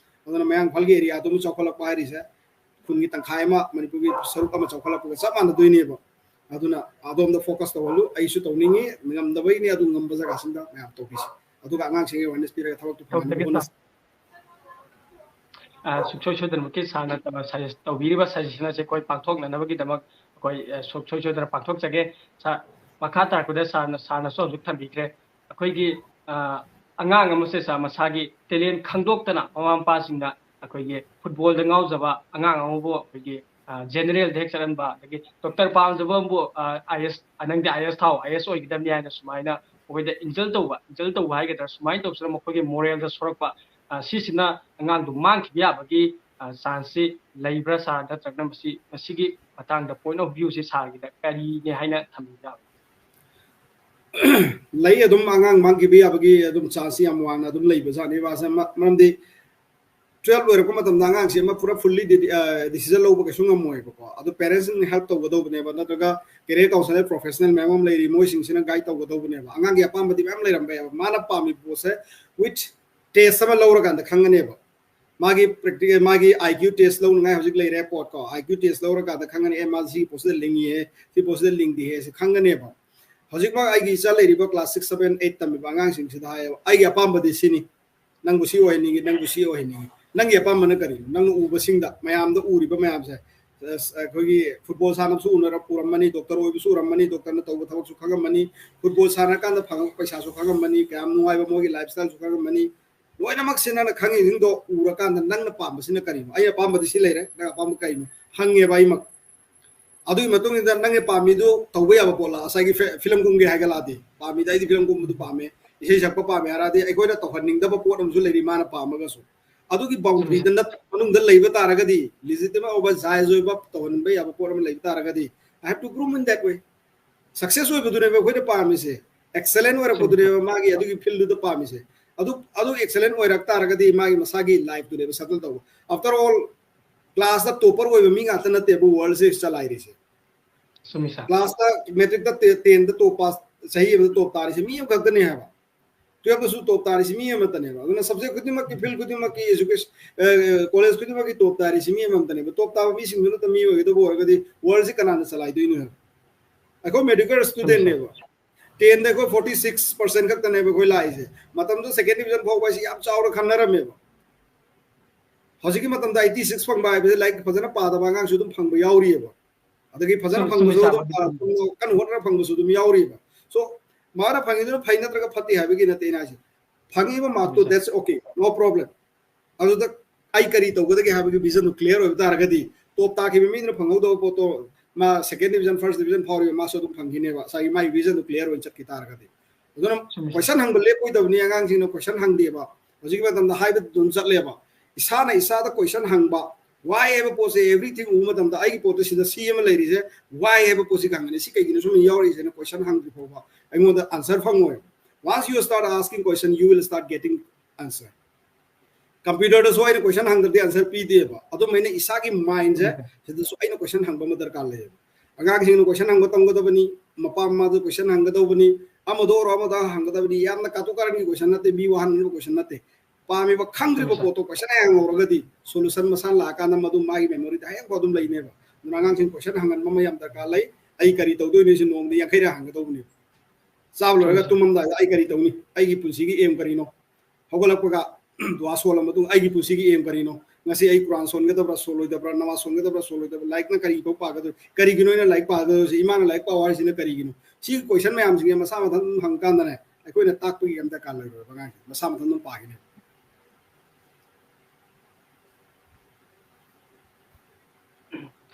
ꯑꯗꯨꯅ ꯃꯌꯥꯡ ꯏꯝꯐꯥꯜꯒꯤ areaꯗꯨ ꯑꯃ ꯆꯥꯎꯈꯠꯂꯛꯄ ꯍꯥꯏꯔꯤꯁꯦ, ꯈꯨꯟꯒꯤ ꯇꯪꯈꯥꯏ ꯑꯃ ꯃꯅꯤꯄꯨꯔꯒꯤ ꯁꯔꯨꯛ ꯑꯃ ꯆꯥꯎꯈꯠꯂꯛꯄꯒ ꯆꯞ ꯃꯥꯟꯅꯗꯣꯏꯅꯦꯕ꯫ ꯑꯗꯨꯅ ꯑꯗꯣꯝꯗ focus ꯇꯧꯍꯜꯂꯨ꯫ ꯑꯩꯁꯨ ꯇꯧꯅꯤꯡꯉꯤ, ꯉꯝꯗꯕꯩꯅꯦ, ꯑꯗꯨ ꯉꯝꯕ ꯖꯒꯥꯁꯤꯡꯗ ꯃꯌꯥꯝ ꯇꯧꯕꯤꯁꯤ꯫ ꯑꯗꯨꯒ ꯑꯉꯥꯡꯁꯤꯡ awareness ꯄꯤꯔꯒ ꯊꯕꯛꯇꯨ ꯐꯪꯍꯟꯅꯕ ꯍꯣꯠꯅꯁꯤ꯫ ꯑ, ꯁꯨꯡꯁꯣꯏ ꯁꯣꯏꯗꯅꯃꯛꯀꯤ sirꯅ ꯇ-, suggest ꯇꯧꯕꯤꯔꯤꯕ suggestion ꯑꯁꯦ ꯑꯩꯈꯣꯏ ꯄꯥꯡꯊꯣꯛꯅꯅꯕꯒꯤꯗꯃꯛ ꯑꯩꯈꯣꯏ, ꯑ, ꯁꯨꯡꯁꯣꯏ ꯁꯣꯏꯗꯅ ꯄꯥꯡꯊꯣꯛꯆꯒꯦ꯫ Sir, ꯃꯈꯥ ꯇꯥꯔꯛꯄꯗ sirꯅ, sirꯅꯁꯨ ꯍꯧꯖꯤꯛ ꯊꯝꯕꯤꯈ꯭ꯔꯦ꯫ ꯑꯩꯈꯣꯏꯒꯤ, ꯑ, ꯑꯉꯥꯡ ꯑꯃꯁꯦ, sir, ꯃꯁꯥꯒꯤ talent ꯈꯪꯗꯣꯛꯇꯅ ꯃꯃꯥ ꯃꯄꯥꯁꯤꯡꯅ ꯑꯩꯈꯣꯏꯒꯤ footballꯗ ꯉꯥꯎꯖꯕ ꯑꯉꯥꯡ ꯑꯃꯕꯨ ꯑꯩꯈꯣꯏꯒꯤ, ꯑ, generalꯗ ꯍꯦꯛ ꯆꯠꯍꯟꯕ, ꯑꯗꯒꯤ doctor ꯄꯥꯝꯖꯕ ꯑꯃꯕꯨ, ꯑ, IAS, "ꯑ, ꯅꯪꯗꯤ IAS ꯊꯥꯎ, IAS ꯑꯣꯏꯒꯗꯕꯅꯤ" ꯍꯥꯏꯅ ꯁꯨꯃꯥꯏꯅ ꯃꯈꯣꯏꯗ insult ꯇꯧꯕ, insult ꯇꯧꯕ ꯍꯥꯏꯒꯗ꯭ꯔꯥ, ꯁꯨꯃꯥꯏꯅ ꯇꯧꯗꯅ ꯃꯈꯣꯏꯒꯤ moralꯗ ꯁꯣꯛꯂꯛꯄ, ꯑ, ꯁꯤꯁꯤꯅ ꯑꯉꯥꯡꯗꯨ ꯃꯥꯡꯈꯤꯕ ꯌꯥꯕꯒꯤ, ꯑ, chanceꯁꯤ ꯂꯩꯕ꯭ꯔꯥ, sir? ꯅꯠꯇ꯭ꯔꯒꯅ ꯃꯁꯤ, ꯃꯁꯤꯒꯤ ꯃꯇꯥꯡꯗ point of viewꯁꯤ sirꯒꯤꯗ ꯀꯔꯤꯅꯦ ꯍꯥꯏꯅ ꯊꯝꯕꯤꯕ ꯌꯥꯕꯒꯦ? ꯂꯩ, ꯑꯗꯨꯝ ꯑꯉꯥꯡ ꯃꯥꯡꯈꯤꯕ ꯌꯥꯕꯒꯤ ꯑꯗꯨꯝ chanceꯁꯤ ꯌꯥꯝ ꯋꯥꯡꯅ ꯑꯗꯨꯝ ꯂꯩꯕꯖꯥꯠꯅꯤ꯫ ꯃꯥꯁꯦ ꯃ-, ꯃꯔꯝꯗꯤ twelve ꯂꯣꯏꯔꯛꯄ ꯃꯇꯝꯗ ꯑꯉꯥꯡꯁꯤ ꯑꯃ ꯄꯨꯔꯥ fully ꯗꯤ-, ꯑ, decision ꯂꯧꯕ ꯀꯩꯁꯨ ꯉꯝꯃꯣꯏꯕꯀꯣ꯫ ꯑꯗꯨ parentsꯁꯤꯡꯅ help ꯇꯧꯒꯗꯧꯕꯅꯦꯕ, ꯅꯠꯇ꯭ꯔꯒ career counsellor professional ꯃꯌꯥꯝ ꯑꯃ ꯂꯩꯔꯤ, ꯃꯣꯏꯁꯤꯡꯁꯤꯅ guide ꯇꯧꯒꯗꯧꯕꯅꯦꯕ꯫ ꯑꯉꯥꯡꯒꯤ ꯑꯄꯥꯝꯕꯗꯤ ꯃꯌꯥꯝ ꯂꯩꯔꯝꯕ ꯌꯥꯏꯕ, ꯃꯥꯅ ꯄꯥꯝꯃꯤꯕ ꯄꯣꯠꯁꯦ with ꯇꯦꯁ ꯑꯃ ꯂꯧꯔꯀꯥꯟꯗ ꯈꯪꯒꯅꯦꯕ꯫ ꯃꯥꯒꯤ ꯄ꯭ꯔꯦꯛꯇꯤꯀꯦꯜ, ꯃꯥꯒꯤ ꯑꯥꯏ ꯀ꯭ꯌꯨ ꯇꯦꯁ ꯂꯧꯅꯉꯥꯏ ꯍꯧꯖꯤꯛ ꯂꯩꯔꯦ ꯄꯣꯠꯀꯣ꯫ ꯑꯥꯏ ꯀ꯭ꯌꯨ ꯇꯦꯁ ꯂꯧꯔꯀꯥꯟꯗ ꯈꯪꯒꯅꯤ, ꯑꯦ, ꯃꯥ ꯁꯤꯒꯤ ꯄꯣꯠꯁꯤꯗ ꯂꯤꯡꯉꯤꯍꯦ, ꯁꯤ ꯄꯣꯠꯁꯤꯗ ꯂꯤꯡꯗꯦꯍꯦ, ꯁꯤ ꯈꯪꯒꯅꯦꯕ꯫ ꯍꯧꯖꯤꯛꯃꯛ ꯑꯩꯒꯤ ꯏꯆꯥ ꯂꯩꯔꯤꯕ ꯀ꯭ꯂꯥꯁ ꯁꯤꯛꯁ, ꯁꯚꯦꯟ, ꯑꯩꯠ ꯇꯝꯃꯤꯕ ꯑꯉꯥꯡꯁꯤꯡꯁꯤꯗ ꯍꯥꯏꯌꯦꯕ, "ꯑꯩꯒꯤ ꯑꯄꯥꯝꯕꯗꯤ ꯁꯤꯅꯤ, ꯅꯪꯕꯨ ꯁꯤ ꯑꯣꯏꯍꯟꯅꯤꯡꯉꯤ, ꯅꯪꯕꯨ ꯁꯤ ꯑꯣꯏꯍꯟꯅꯤꯡꯉꯤ꯫ ꯅꯪꯒꯤ ꯑꯄꯥꯝꯕꯅ ꯀꯔꯤꯅꯣ? ꯅꯪꯅ ꯎꯕꯁꯤꯡꯗ, ꯃꯌꯥꯝꯗ ꯎꯔꯤꯕ ꯃꯌꯥꯝꯁꯦ, ꯑꯁ, ꯑꯩꯈꯣꯏꯒꯤ ꯐꯨꯠꯕꯣꯜ ꯁꯥꯟꯅꯕꯁꯨ ꯎꯅꯔ-, ꯎꯔꯝꯃꯅꯤ, ꯗꯣꯛꯇꯔ ꯑꯣꯏꯕꯁꯨ ꯎꯔꯝꯃꯅꯤ, ꯗꯣꯛꯇꯔꯅ ꯇꯧꯕ ꯊꯕꯛꯁꯨ ꯈꯪꯉꯝꯃꯅꯤ, ꯐꯨꯠꯕꯣꯜ ꯁꯥꯟꯅꯔꯀꯥꯟꯗ ꯐꯪꯉꯛꯄ ꯄꯩꯁꯥꯁꯨ ꯈꯪꯉꯝꯃꯅꯤ, ꯀꯌꯥꯝ ꯅꯨꯡꯉꯥꯏꯕ ꯃꯣꯏꯒꯤ ꯂꯥꯏꯐ ꯁ꯭ꯇꯥꯏꯜꯁꯨ ꯈꯪꯉꯝꯃꯅꯤ, ꯂꯣꯏꯅꯃꯛꯁꯦ ꯅꯪꯅ ꯈꯪꯉꯤꯁꯤꯡꯗꯣ ꯎꯔꯀꯥꯟꯗ ꯅꯪꯅ ꯄꯥꯝꯕꯁꯤꯅ ꯀꯔꯤꯅꯣ? ꯑꯩ ꯑꯄꯥꯝꯕꯗꯤ ꯁꯤ ꯂꯩꯔꯦ, ꯅꯪ ꯑꯄꯥꯝꯕ ꯀꯔꯤꯅꯣ?" ꯍꯪꯉꯦꯕ ꯑꯩꯃꯛ꯫ ꯑꯗꯨꯒꯤ ꯃꯇꯨꯡ ꯏꯟꯅ ꯅꯪꯒꯤ ꯄꯥꯝꯃꯤꯗꯨ ꯇꯧꯕ ꯌꯥꯕ ꯄꯣꯠꯂ? ꯉꯁꯥꯏꯒꯤ ꯐꯤ-, ꯐꯤꯂꯝ ꯀꯨꯝꯒꯦ ꯍꯥꯏꯒꯠꯂꯛꯑꯗꯤ, ꯄꯥꯝꯃꯤꯗ ꯑꯩꯗꯤ ꯐꯤꯂꯝ ꯀꯨꯝꯕꯗꯨ ꯄꯥꯝꯃꯦ, ꯏꯁꯩ ꯁꯛꯄ ꯄꯥꯝꯃꯦ ꯍꯥꯏꯔꯗꯤ, ꯑꯩꯈꯣꯏꯅ ꯇꯧꯍꯟꯅꯤꯡꯗꯕ ꯄꯣꯠ ꯑꯃꯁꯨ ꯂꯩꯔꯤ ꯃꯥꯅ ꯄꯥꯝꯃꯒꯁꯨ꯫ ꯑꯗꯨꯒꯤ ꯕꯥꯎꯟꯗ꯭ꯔꯤꯗ ꯅꯠ-, ꯃꯅꯨꯡꯗ ꯂꯩꯕ ꯇꯥꯔꯒꯗꯤ, ꯂꯤꯖꯤꯇꯤꯃꯦꯠ ꯑꯣꯏꯕ, ꯖꯥꯏꯖ ꯑꯣꯏꯕ, ꯇꯧꯍꯟꯕ ꯌꯥꯕ ꯄꯣꯠ ꯑꯃ ꯂꯩꯕ ꯇꯥꯔꯒꯗꯤ, I have to groom in that way. Success ꯑꯣꯏꯕꯗꯨꯅꯦꯕ ꯑꯩꯈꯣꯏꯅ ꯄꯥꯝꯃꯤꯁꯦ, ꯑꯦꯛꯁꯦꯂꯦꯟ ꯑꯣꯏꯔꯛꯄꯗꯨꯅꯦꯕ ꯃꯥꯒꯤ ꯑꯗꯨꯒꯤ ꯐꯤꯜꯗꯨꯗ ꯄꯥꯝꯃꯤꯁꯦ꯫ ꯑꯗꯨ, ꯑꯗꯨ ꯑꯦꯛꯁꯦꯂꯦꯟ ꯑꯣꯏꯔꯛ ꯇꯥꯔꯒꯗꯤ ꯃꯥꯒꯤ ꯃꯁꯥꯒꯤ ꯂꯥꯏꯐꯇꯨꯅꯦꯕ ꯁꯦꯇꯜ ꯇꯧꯕ꯫ ꯑꯥꯐꯇꯔ ꯑꯣꯜ, ꯀ꯭ꯂꯥꯁꯇ ꯇꯣꯄꯔ ꯑꯣꯏꯕ ꯃꯤ ꯉꯥꯛꯇ ꯅꯠꯇꯦꯕ ꯋꯥꯔꯜꯁꯦ ꯆꯂꯥꯏꯔꯤꯁꯦ꯫ ꯆꯨꯝꯃꯤ ꯁꯥꯔ꯫ ꯀ꯭ꯂꯥꯁꯇ, ꯃꯦꯇ꯭ꯔꯤꯛꯇ, ꯇꯦ-, ꯇꯦꯟꯗ ꯇꯣꯞ ꯄꯥꯁ, ꯆꯍꯤ ꯑꯃꯗ ꯇꯣꯞ ꯇꯥꯔꯤꯁꯦ ꯃꯤ ꯑꯃꯈꯛꯇꯅꯦ ꯍꯥꯏꯕ꯫ ꯇꯨꯌꯦꯜꯞꯇꯁꯨ ꯇꯣꯞ ꯇꯥꯔꯤꯁꯤ ꯃꯤ ꯑꯃꯇꯅꯦꯕ꯫ ꯑꯗꯨꯅ ꯁꯕꯖꯦꯛ ꯈꯨꯗꯤꯡꯃꯛꯀꯤ, ꯐꯤꯜ ꯈꯨꯗꯤꯡꯃꯛꯀꯤ, ꯏꯖꯨꯀꯦꯁꯟ, ꯀꯣꯂꯦꯖ ꯈꯨꯗꯤꯡꯃꯛꯀꯤ ꯇꯣꯞ ꯇꯥꯔꯤꯁꯤ ꯃꯤ ꯑꯃꯃꯝꯇꯅꯦꯕ꯫ ꯇꯣꯞ ꯇꯥꯕ ꯃꯤꯁꯤꯡꯗꯨ ꯅꯠꯇ ꯃꯤ ꯑꯣꯏꯒꯗꯕ ꯑꯣꯏꯔꯒꯗꯤ ꯋꯥꯔꯜꯁꯤ ꯀꯅꯥꯅ ꯆꯂꯥꯏꯗꯣꯏꯅꯣ ꯍꯥꯏꯕ? ꯑꯩꯈꯣꯏ ꯃꯦꯗꯤꯀꯦꯜ ꯁ꯭ꯇꯨꯗꯦꯟꯅꯦꯕ꯫ ꯇꯦꯟꯗ ꯑꯩꯈꯣꯏ ꯐꯣꯔꯇꯤ ꯁꯤꯛꯁ ꯄꯥꯔꯁꯦꯟ ꯈꯛꯇꯅꯦꯕ ꯑꯩꯈꯣꯏ ꯂꯥꯛꯏꯁꯦ꯫ ꯃꯇꯝꯗꯨꯗ ꯁꯦꯀꯦꯟ ꯗꯤꯕꯤꯖꯟ ꯐꯥꯎꯕ ꯍꯥꯏꯁꯤ ꯌꯥꯝ ꯆꯥꯎꯅ ꯈꯟꯅꯔꯝꯃꯦꯕ꯫ ꯍꯧꯖꯤꯛꯀꯤ ꯃꯇꯝꯗ ꯑꯩꯠꯇꯤ ꯁꯤꯛꯁ ꯐꯪꯕ ꯍꯥꯏꯕꯁꯦ ꯂꯥꯏꯔꯤꯛ ꯐꯖꯅ ꯄꯥꯗꯕ ꯑꯉꯥꯡꯁꯨ ꯑꯗꯨꯝ ꯐꯪꯕ ꯌꯥꯎꯔꯤꯑꯕ꯫ ꯑꯗꯒꯤ ꯐꯖꯅ ꯆꯨꯝ-, ꯐꯪꯕꯁꯨ ꯆꯨꯝꯃꯤ ꯑꯗꯨꯝ, ꯁꯥꯔ꯫ ꯑ, ꯀꯟꯅ ꯍꯣꯠꯅꯔ ꯐꯪꯕꯁꯨ ꯑꯗꯨꯝ ꯌꯥꯎꯔꯤꯑꯕ꯫ So, ꯃꯥꯅ ꯐꯪꯉꯤꯗꯨꯅ ꯐꯩ ꯅꯠꯇ꯭ꯔꯒ ꯐꯠꯇꯦ ꯍꯥꯏꯕꯒꯤ ꯅꯠꯇꯦ ꯑꯩꯅ ꯍꯥꯏꯁꯦ꯫ ꯐꯪꯉꯤꯕ ꯃꯥꯔꯛꯇꯣ, ꯆꯨꯝꯃꯤ ꯁꯥꯔ꯫ That's okay, no problem. ꯑꯗꯨꯗ ꯑꯩ ꯀꯔꯤ ꯇꯧꯒꯗꯒꯦ ꯍꯥꯏꯕꯒꯤ ꯚꯤꯖꯟꯗꯨ ꯀ꯭ꯂꯤꯌꯥꯔ ꯑꯣꯏꯕ ꯇꯥꯔꯒꯗꯤ, ꯇꯣꯞ ꯇꯥꯈꯤꯕ ꯃꯤꯗꯨꯅ ꯐꯪꯍꯧꯗꯕ ꯄꯣꯠꯇꯣ ꯃꯥ ꯁꯦꯀꯦꯟ ꯗꯤꯕꯤꯖꯟ, ꯐꯥꯔꯁ ꯗꯤꯕꯤꯖꯟ ꯐꯥꯎꯔꯤꯕ ꯃꯥꯁꯨ ꯑꯗꯨꯝ ꯐꯪꯈꯤꯅꯦꯕ, ꯉꯁꯥꯏꯒꯤ ꯃꯥꯒꯤ ꯚꯤꯖꯟꯗꯨ ꯀ꯭ꯂꯤꯌꯥꯔ ꯑꯣꯏꯅ ꯆꯠꯈꯤ ꯇꯥꯔꯒꯗꯤ꯫ ꯑꯗꯨꯅ ꯆꯨꯝꯃꯤ ꯁꯥꯔ꯫ ꯀꯣꯏꯁꯟ ꯍꯪꯕ ꯂꯦꯞꯄꯣꯏꯗꯕꯅꯤ, ꯑꯉꯥꯡꯁꯤꯡꯅ ꯀꯣꯏꯁꯟ ꯍꯪꯗꯦꯕ꯫ ꯍꯧꯖꯤꯛꯀꯤ ꯃꯇꯝꯗ ꯍꯥꯏꯕꯗꯨ ꯑꯗꯨꯝ ꯆꯠꯂꯦꯕ꯫ ꯏꯁꯥꯅ ꯏꯁꯥꯗ ꯀꯣꯏꯁꯟ ꯍꯪꯕ, why ꯍꯥꯏꯕ ꯄꯣꯠꯁꯦ, everything ꯎꯕ ꯃꯇꯝꯗ ꯑꯩꯒꯤ ꯄꯣꯠꯇ ꯁꯤꯗ ꯁꯤ ꯑꯃ ꯂꯩꯔꯤꯁꯦ, why ꯍꯥꯏꯕ ꯄꯣꯠꯁꯤ ꯈꯪꯒꯅꯤ, ꯁꯤ ꯀꯩꯒꯤꯅꯣ ꯁꯨꯝ ꯌꯥꯎꯔꯛꯏꯁꯦꯅ ꯀꯣꯏꯁꯟ ꯍꯪꯗ꯭ꯔꯤ ꯐꯥꯎꯕ ꯑꯩꯉꯣꯟꯗ ꯑꯟꯁꯔ ꯐꯪꯉꯣꯏ꯫ Once you start asking question, you will start getting answer. ꯀꯝꯄ꯭ꯌꯨꯇꯔꯗꯁꯨ ꯑꯩꯅ ꯀꯣꯏꯁꯟ ꯍꯪꯗ꯭ꯔꯗꯤ ꯑꯟꯁꯔ ꯄꯤꯗꯦꯕ꯫ ꯑꯗꯨꯃꯥꯏꯅ ꯏꯁꯥꯒꯤ ꯃꯥꯏꯟꯁꯦ ꯁꯤꯗꯁꯨ ꯑꯩꯅ ꯀꯣꯏꯁꯟ ꯍꯪꯕ ꯑꯃ ꯗꯔꯀꯥꯔ ꯂꯩꯌꯦꯕ꯫ ꯑꯉꯥꯡꯁꯤꯡꯅ ꯀꯣꯏꯁꯟ ꯍꯪꯕ ꯇꯝꯒꯗꯕꯅꯤ, ꯃꯄꯥ ꯃꯃꯥꯗ ꯀꯣꯏꯁꯟ ꯍꯪꯒꯗꯧꯕꯅꯤ, ꯑꯃꯗ ꯑꯣꯏꯔꯣ ꯑꯃꯗ ꯍꯪꯒꯗꯕꯅꯤ꯫ ꯌꯥꯝꯅ ꯀꯥꯇꯨ ꯀꯥꯔꯟꯒꯤ ꯀꯣꯏꯁꯟ ꯅꯠꯇꯦ, ꯃꯤ ꯋꯥꯍꯟꯅꯕ ꯀꯣꯏꯁꯟ ꯅꯠꯇꯦ꯫ ꯄꯥꯝꯃꯤꯕ ꯈꯪꯗ꯭ꯔꯤꯕ ꯄꯣꯠꯇꯣ ꯀꯣꯏꯁꯟ ꯍꯌꯦꯡ ꯍꯧꯔꯒꯗꯤ ꯁꯣꯂꯨꯁꯟ ꯃꯁꯥꯅ ꯂꯥꯛꯑꯀꯥꯟꯗ ꯃꯗꯨ ꯃꯥꯒꯤ ꯃꯦꯃꯣꯔꯤꯗ ꯍꯌꯦꯡꯐꯥꯎ ꯑꯗꯨꯝ ꯂꯩꯅꯦꯕ꯫ ꯑꯗꯨꯅ ꯑꯉꯥꯡꯁꯤꯡ ꯀꯣꯏꯁꯟ ꯍꯪꯍꯟꯕ ꯑꯃ ꯌꯥꯝ ꯗꯔꯀꯥꯔ ꯂꯩ꯫ "ꯑꯩ ꯀꯔꯤ ꯇꯧꯗꯣꯏꯅꯣ?" ꯁꯤ ꯅꯣꯡꯃꯗ ꯌꯥꯡꯈꯩꯔꯛ ꯍꯪꯒꯗꯧꯕꯅꯦꯕ꯫ ꯆꯥꯕ ꯂꯣꯏꯔꯒ ꯇꯨꯝꯃꯝꯗꯥꯏꯗ "ꯑꯩ ꯀꯔꯤ ꯇꯧꯅꯤ? ꯑꯩꯒꯤ ꯄꯨꯟꯁꯤꯒꯤ ꯑꯦꯝ ꯀꯔꯤꯅꯣ?" ꯍꯧꯒꯠꯂꯛꯄꯒ ꯗꯨꯋꯥ ꯁꯣꯜꯂ ꯃꯇꯨꯡ "ꯑꯩꯒꯤ ꯄꯨꯟꯁꯤꯒꯤ ꯑꯦꯝ ꯀꯔꯤꯅꯣ? ꯉꯁꯤ ꯑꯩ ꯀꯨꯔꯥꯟ ꯁꯣꯟꯒꯗꯕ꯭ꯔꯥ, ꯁꯣꯜꯂꯣꯏꯗꯕ꯭ꯔꯥ? ꯅꯃꯥꯖ ꯁꯣꯟꯒꯗꯕ꯭ꯔꯥ, ꯁꯣꯜꯂꯣꯏꯗꯕ꯭ꯔꯥ? ꯂꯥꯏꯔꯤꯛꯅ ꯀꯔꯤ ꯐꯥꯎ ꯄꯥꯒꯗꯣꯏ? ꯀꯔꯤꯒꯤꯅꯣ ꯑꯩꯅ ꯂꯥꯏꯔꯤꯛ ꯄꯥꯒꯗꯣꯏꯁꯦ? ꯏꯃꯥꯅ ꯂꯥꯏꯔꯤꯛ ꯄꯥꯎ ꯍꯥꯏꯁꯤꯅ ꯀꯔꯤꯒꯤꯅꯣ?" ꯁꯤꯒꯤ ꯀꯣꯏꯁꯟ ꯃꯌꯥꯝꯁꯤꯡꯁꯦ ꯃꯁꯥ ꯃꯊꯟ ꯑꯗꯨꯝ ꯍꯪꯀꯥꯟꯗꯅꯦ, ꯑꯩꯈꯣꯏꯅ ꯇꯥꯛꯄꯒꯤ ꯌꯥꯝ ꯗꯔꯀꯥꯔ ꯂꯩꯔꯣꯏꯕ꯫ ꯑꯉꯥꯡꯁꯦ ꯃꯁꯥ ꯃꯊꯟ ꯑꯗꯨꯝ ꯄꯥꯒꯤꯅꯦ꯫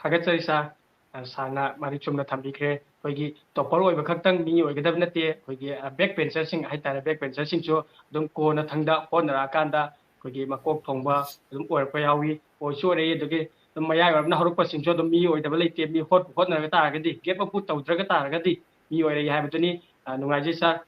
ꯊꯥꯒꯠꯆꯔꯤ ꯁꯥꯔ꯫ ꯑ, ꯁꯥꯔꯅ ꯃꯔꯤꯛ ꯆꯨꯝꯅ ꯊꯝꯕꯤꯈ꯭ꯔꯦ꯫ ꯑꯩꯈꯣꯏꯒꯤ ꯇꯣꯞꯄꯔ ꯑꯣꯏꯕ ꯈꯛꯇꯪ ꯃꯤ ꯑꯣꯏꯒꯗꯕ ꯅꯠꯇꯦ꯫ ꯑꯩꯈꯣꯏꯒꯤ, ꯑ, ꯕꯦꯛ ꯕꯦꯟꯆꯔꯁꯤꯡ ꯍꯥꯏꯇꯥꯔꯦ, ꯕꯦꯛ ꯕꯦꯟꯆꯔꯁꯤꯡꯁꯨ ꯑꯗꯨꯝ ꯀꯣꯟꯅ ꯊꯪꯗ ꯍꯣꯠꯅꯔꯛꯑꯀꯥꯟꯗ ꯑꯩꯈꯣꯏꯒꯤ ꯃꯀꯣꯛ ꯊꯣꯡꯕ ꯑꯗꯨꯝ ꯑꯣꯏꯔꯛꯄ ꯌꯥꯎꯏ, ꯑꯣꯏꯁꯨ ꯑꯣꯏꯔꯛꯏ꯫ ꯑꯗꯨꯒꯤ ꯑꯗꯨꯝ ꯃꯌꯥꯏ ꯑꯣꯏꯔꯞꯅ ꯍꯧꯔꯛꯄꯁꯤꯡꯁꯨ ꯑꯗꯨꯝ ꯃꯤ ꯑꯣꯏꯗꯕ ꯂꯩꯇꯦ꯫ ꯃꯤ ꯍꯣꯠꯄꯨ ꯍꯣꯠꯅꯔꯒ ꯇꯥꯔꯒꯗꯤ, ꯒꯦꯞ ꯑꯞꯄꯨ ꯇꯧꯗ꯭ꯔꯒ ꯇꯥꯔꯒꯗꯤ ꯃꯤ ꯑꯣꯏꯔꯛꯏ ꯍꯥꯏꯕꯗꯨꯅꯤ꯫ ꯑ, ꯅꯨꯡꯉꯥꯏꯖꯩ ꯁꯥꯔ꯫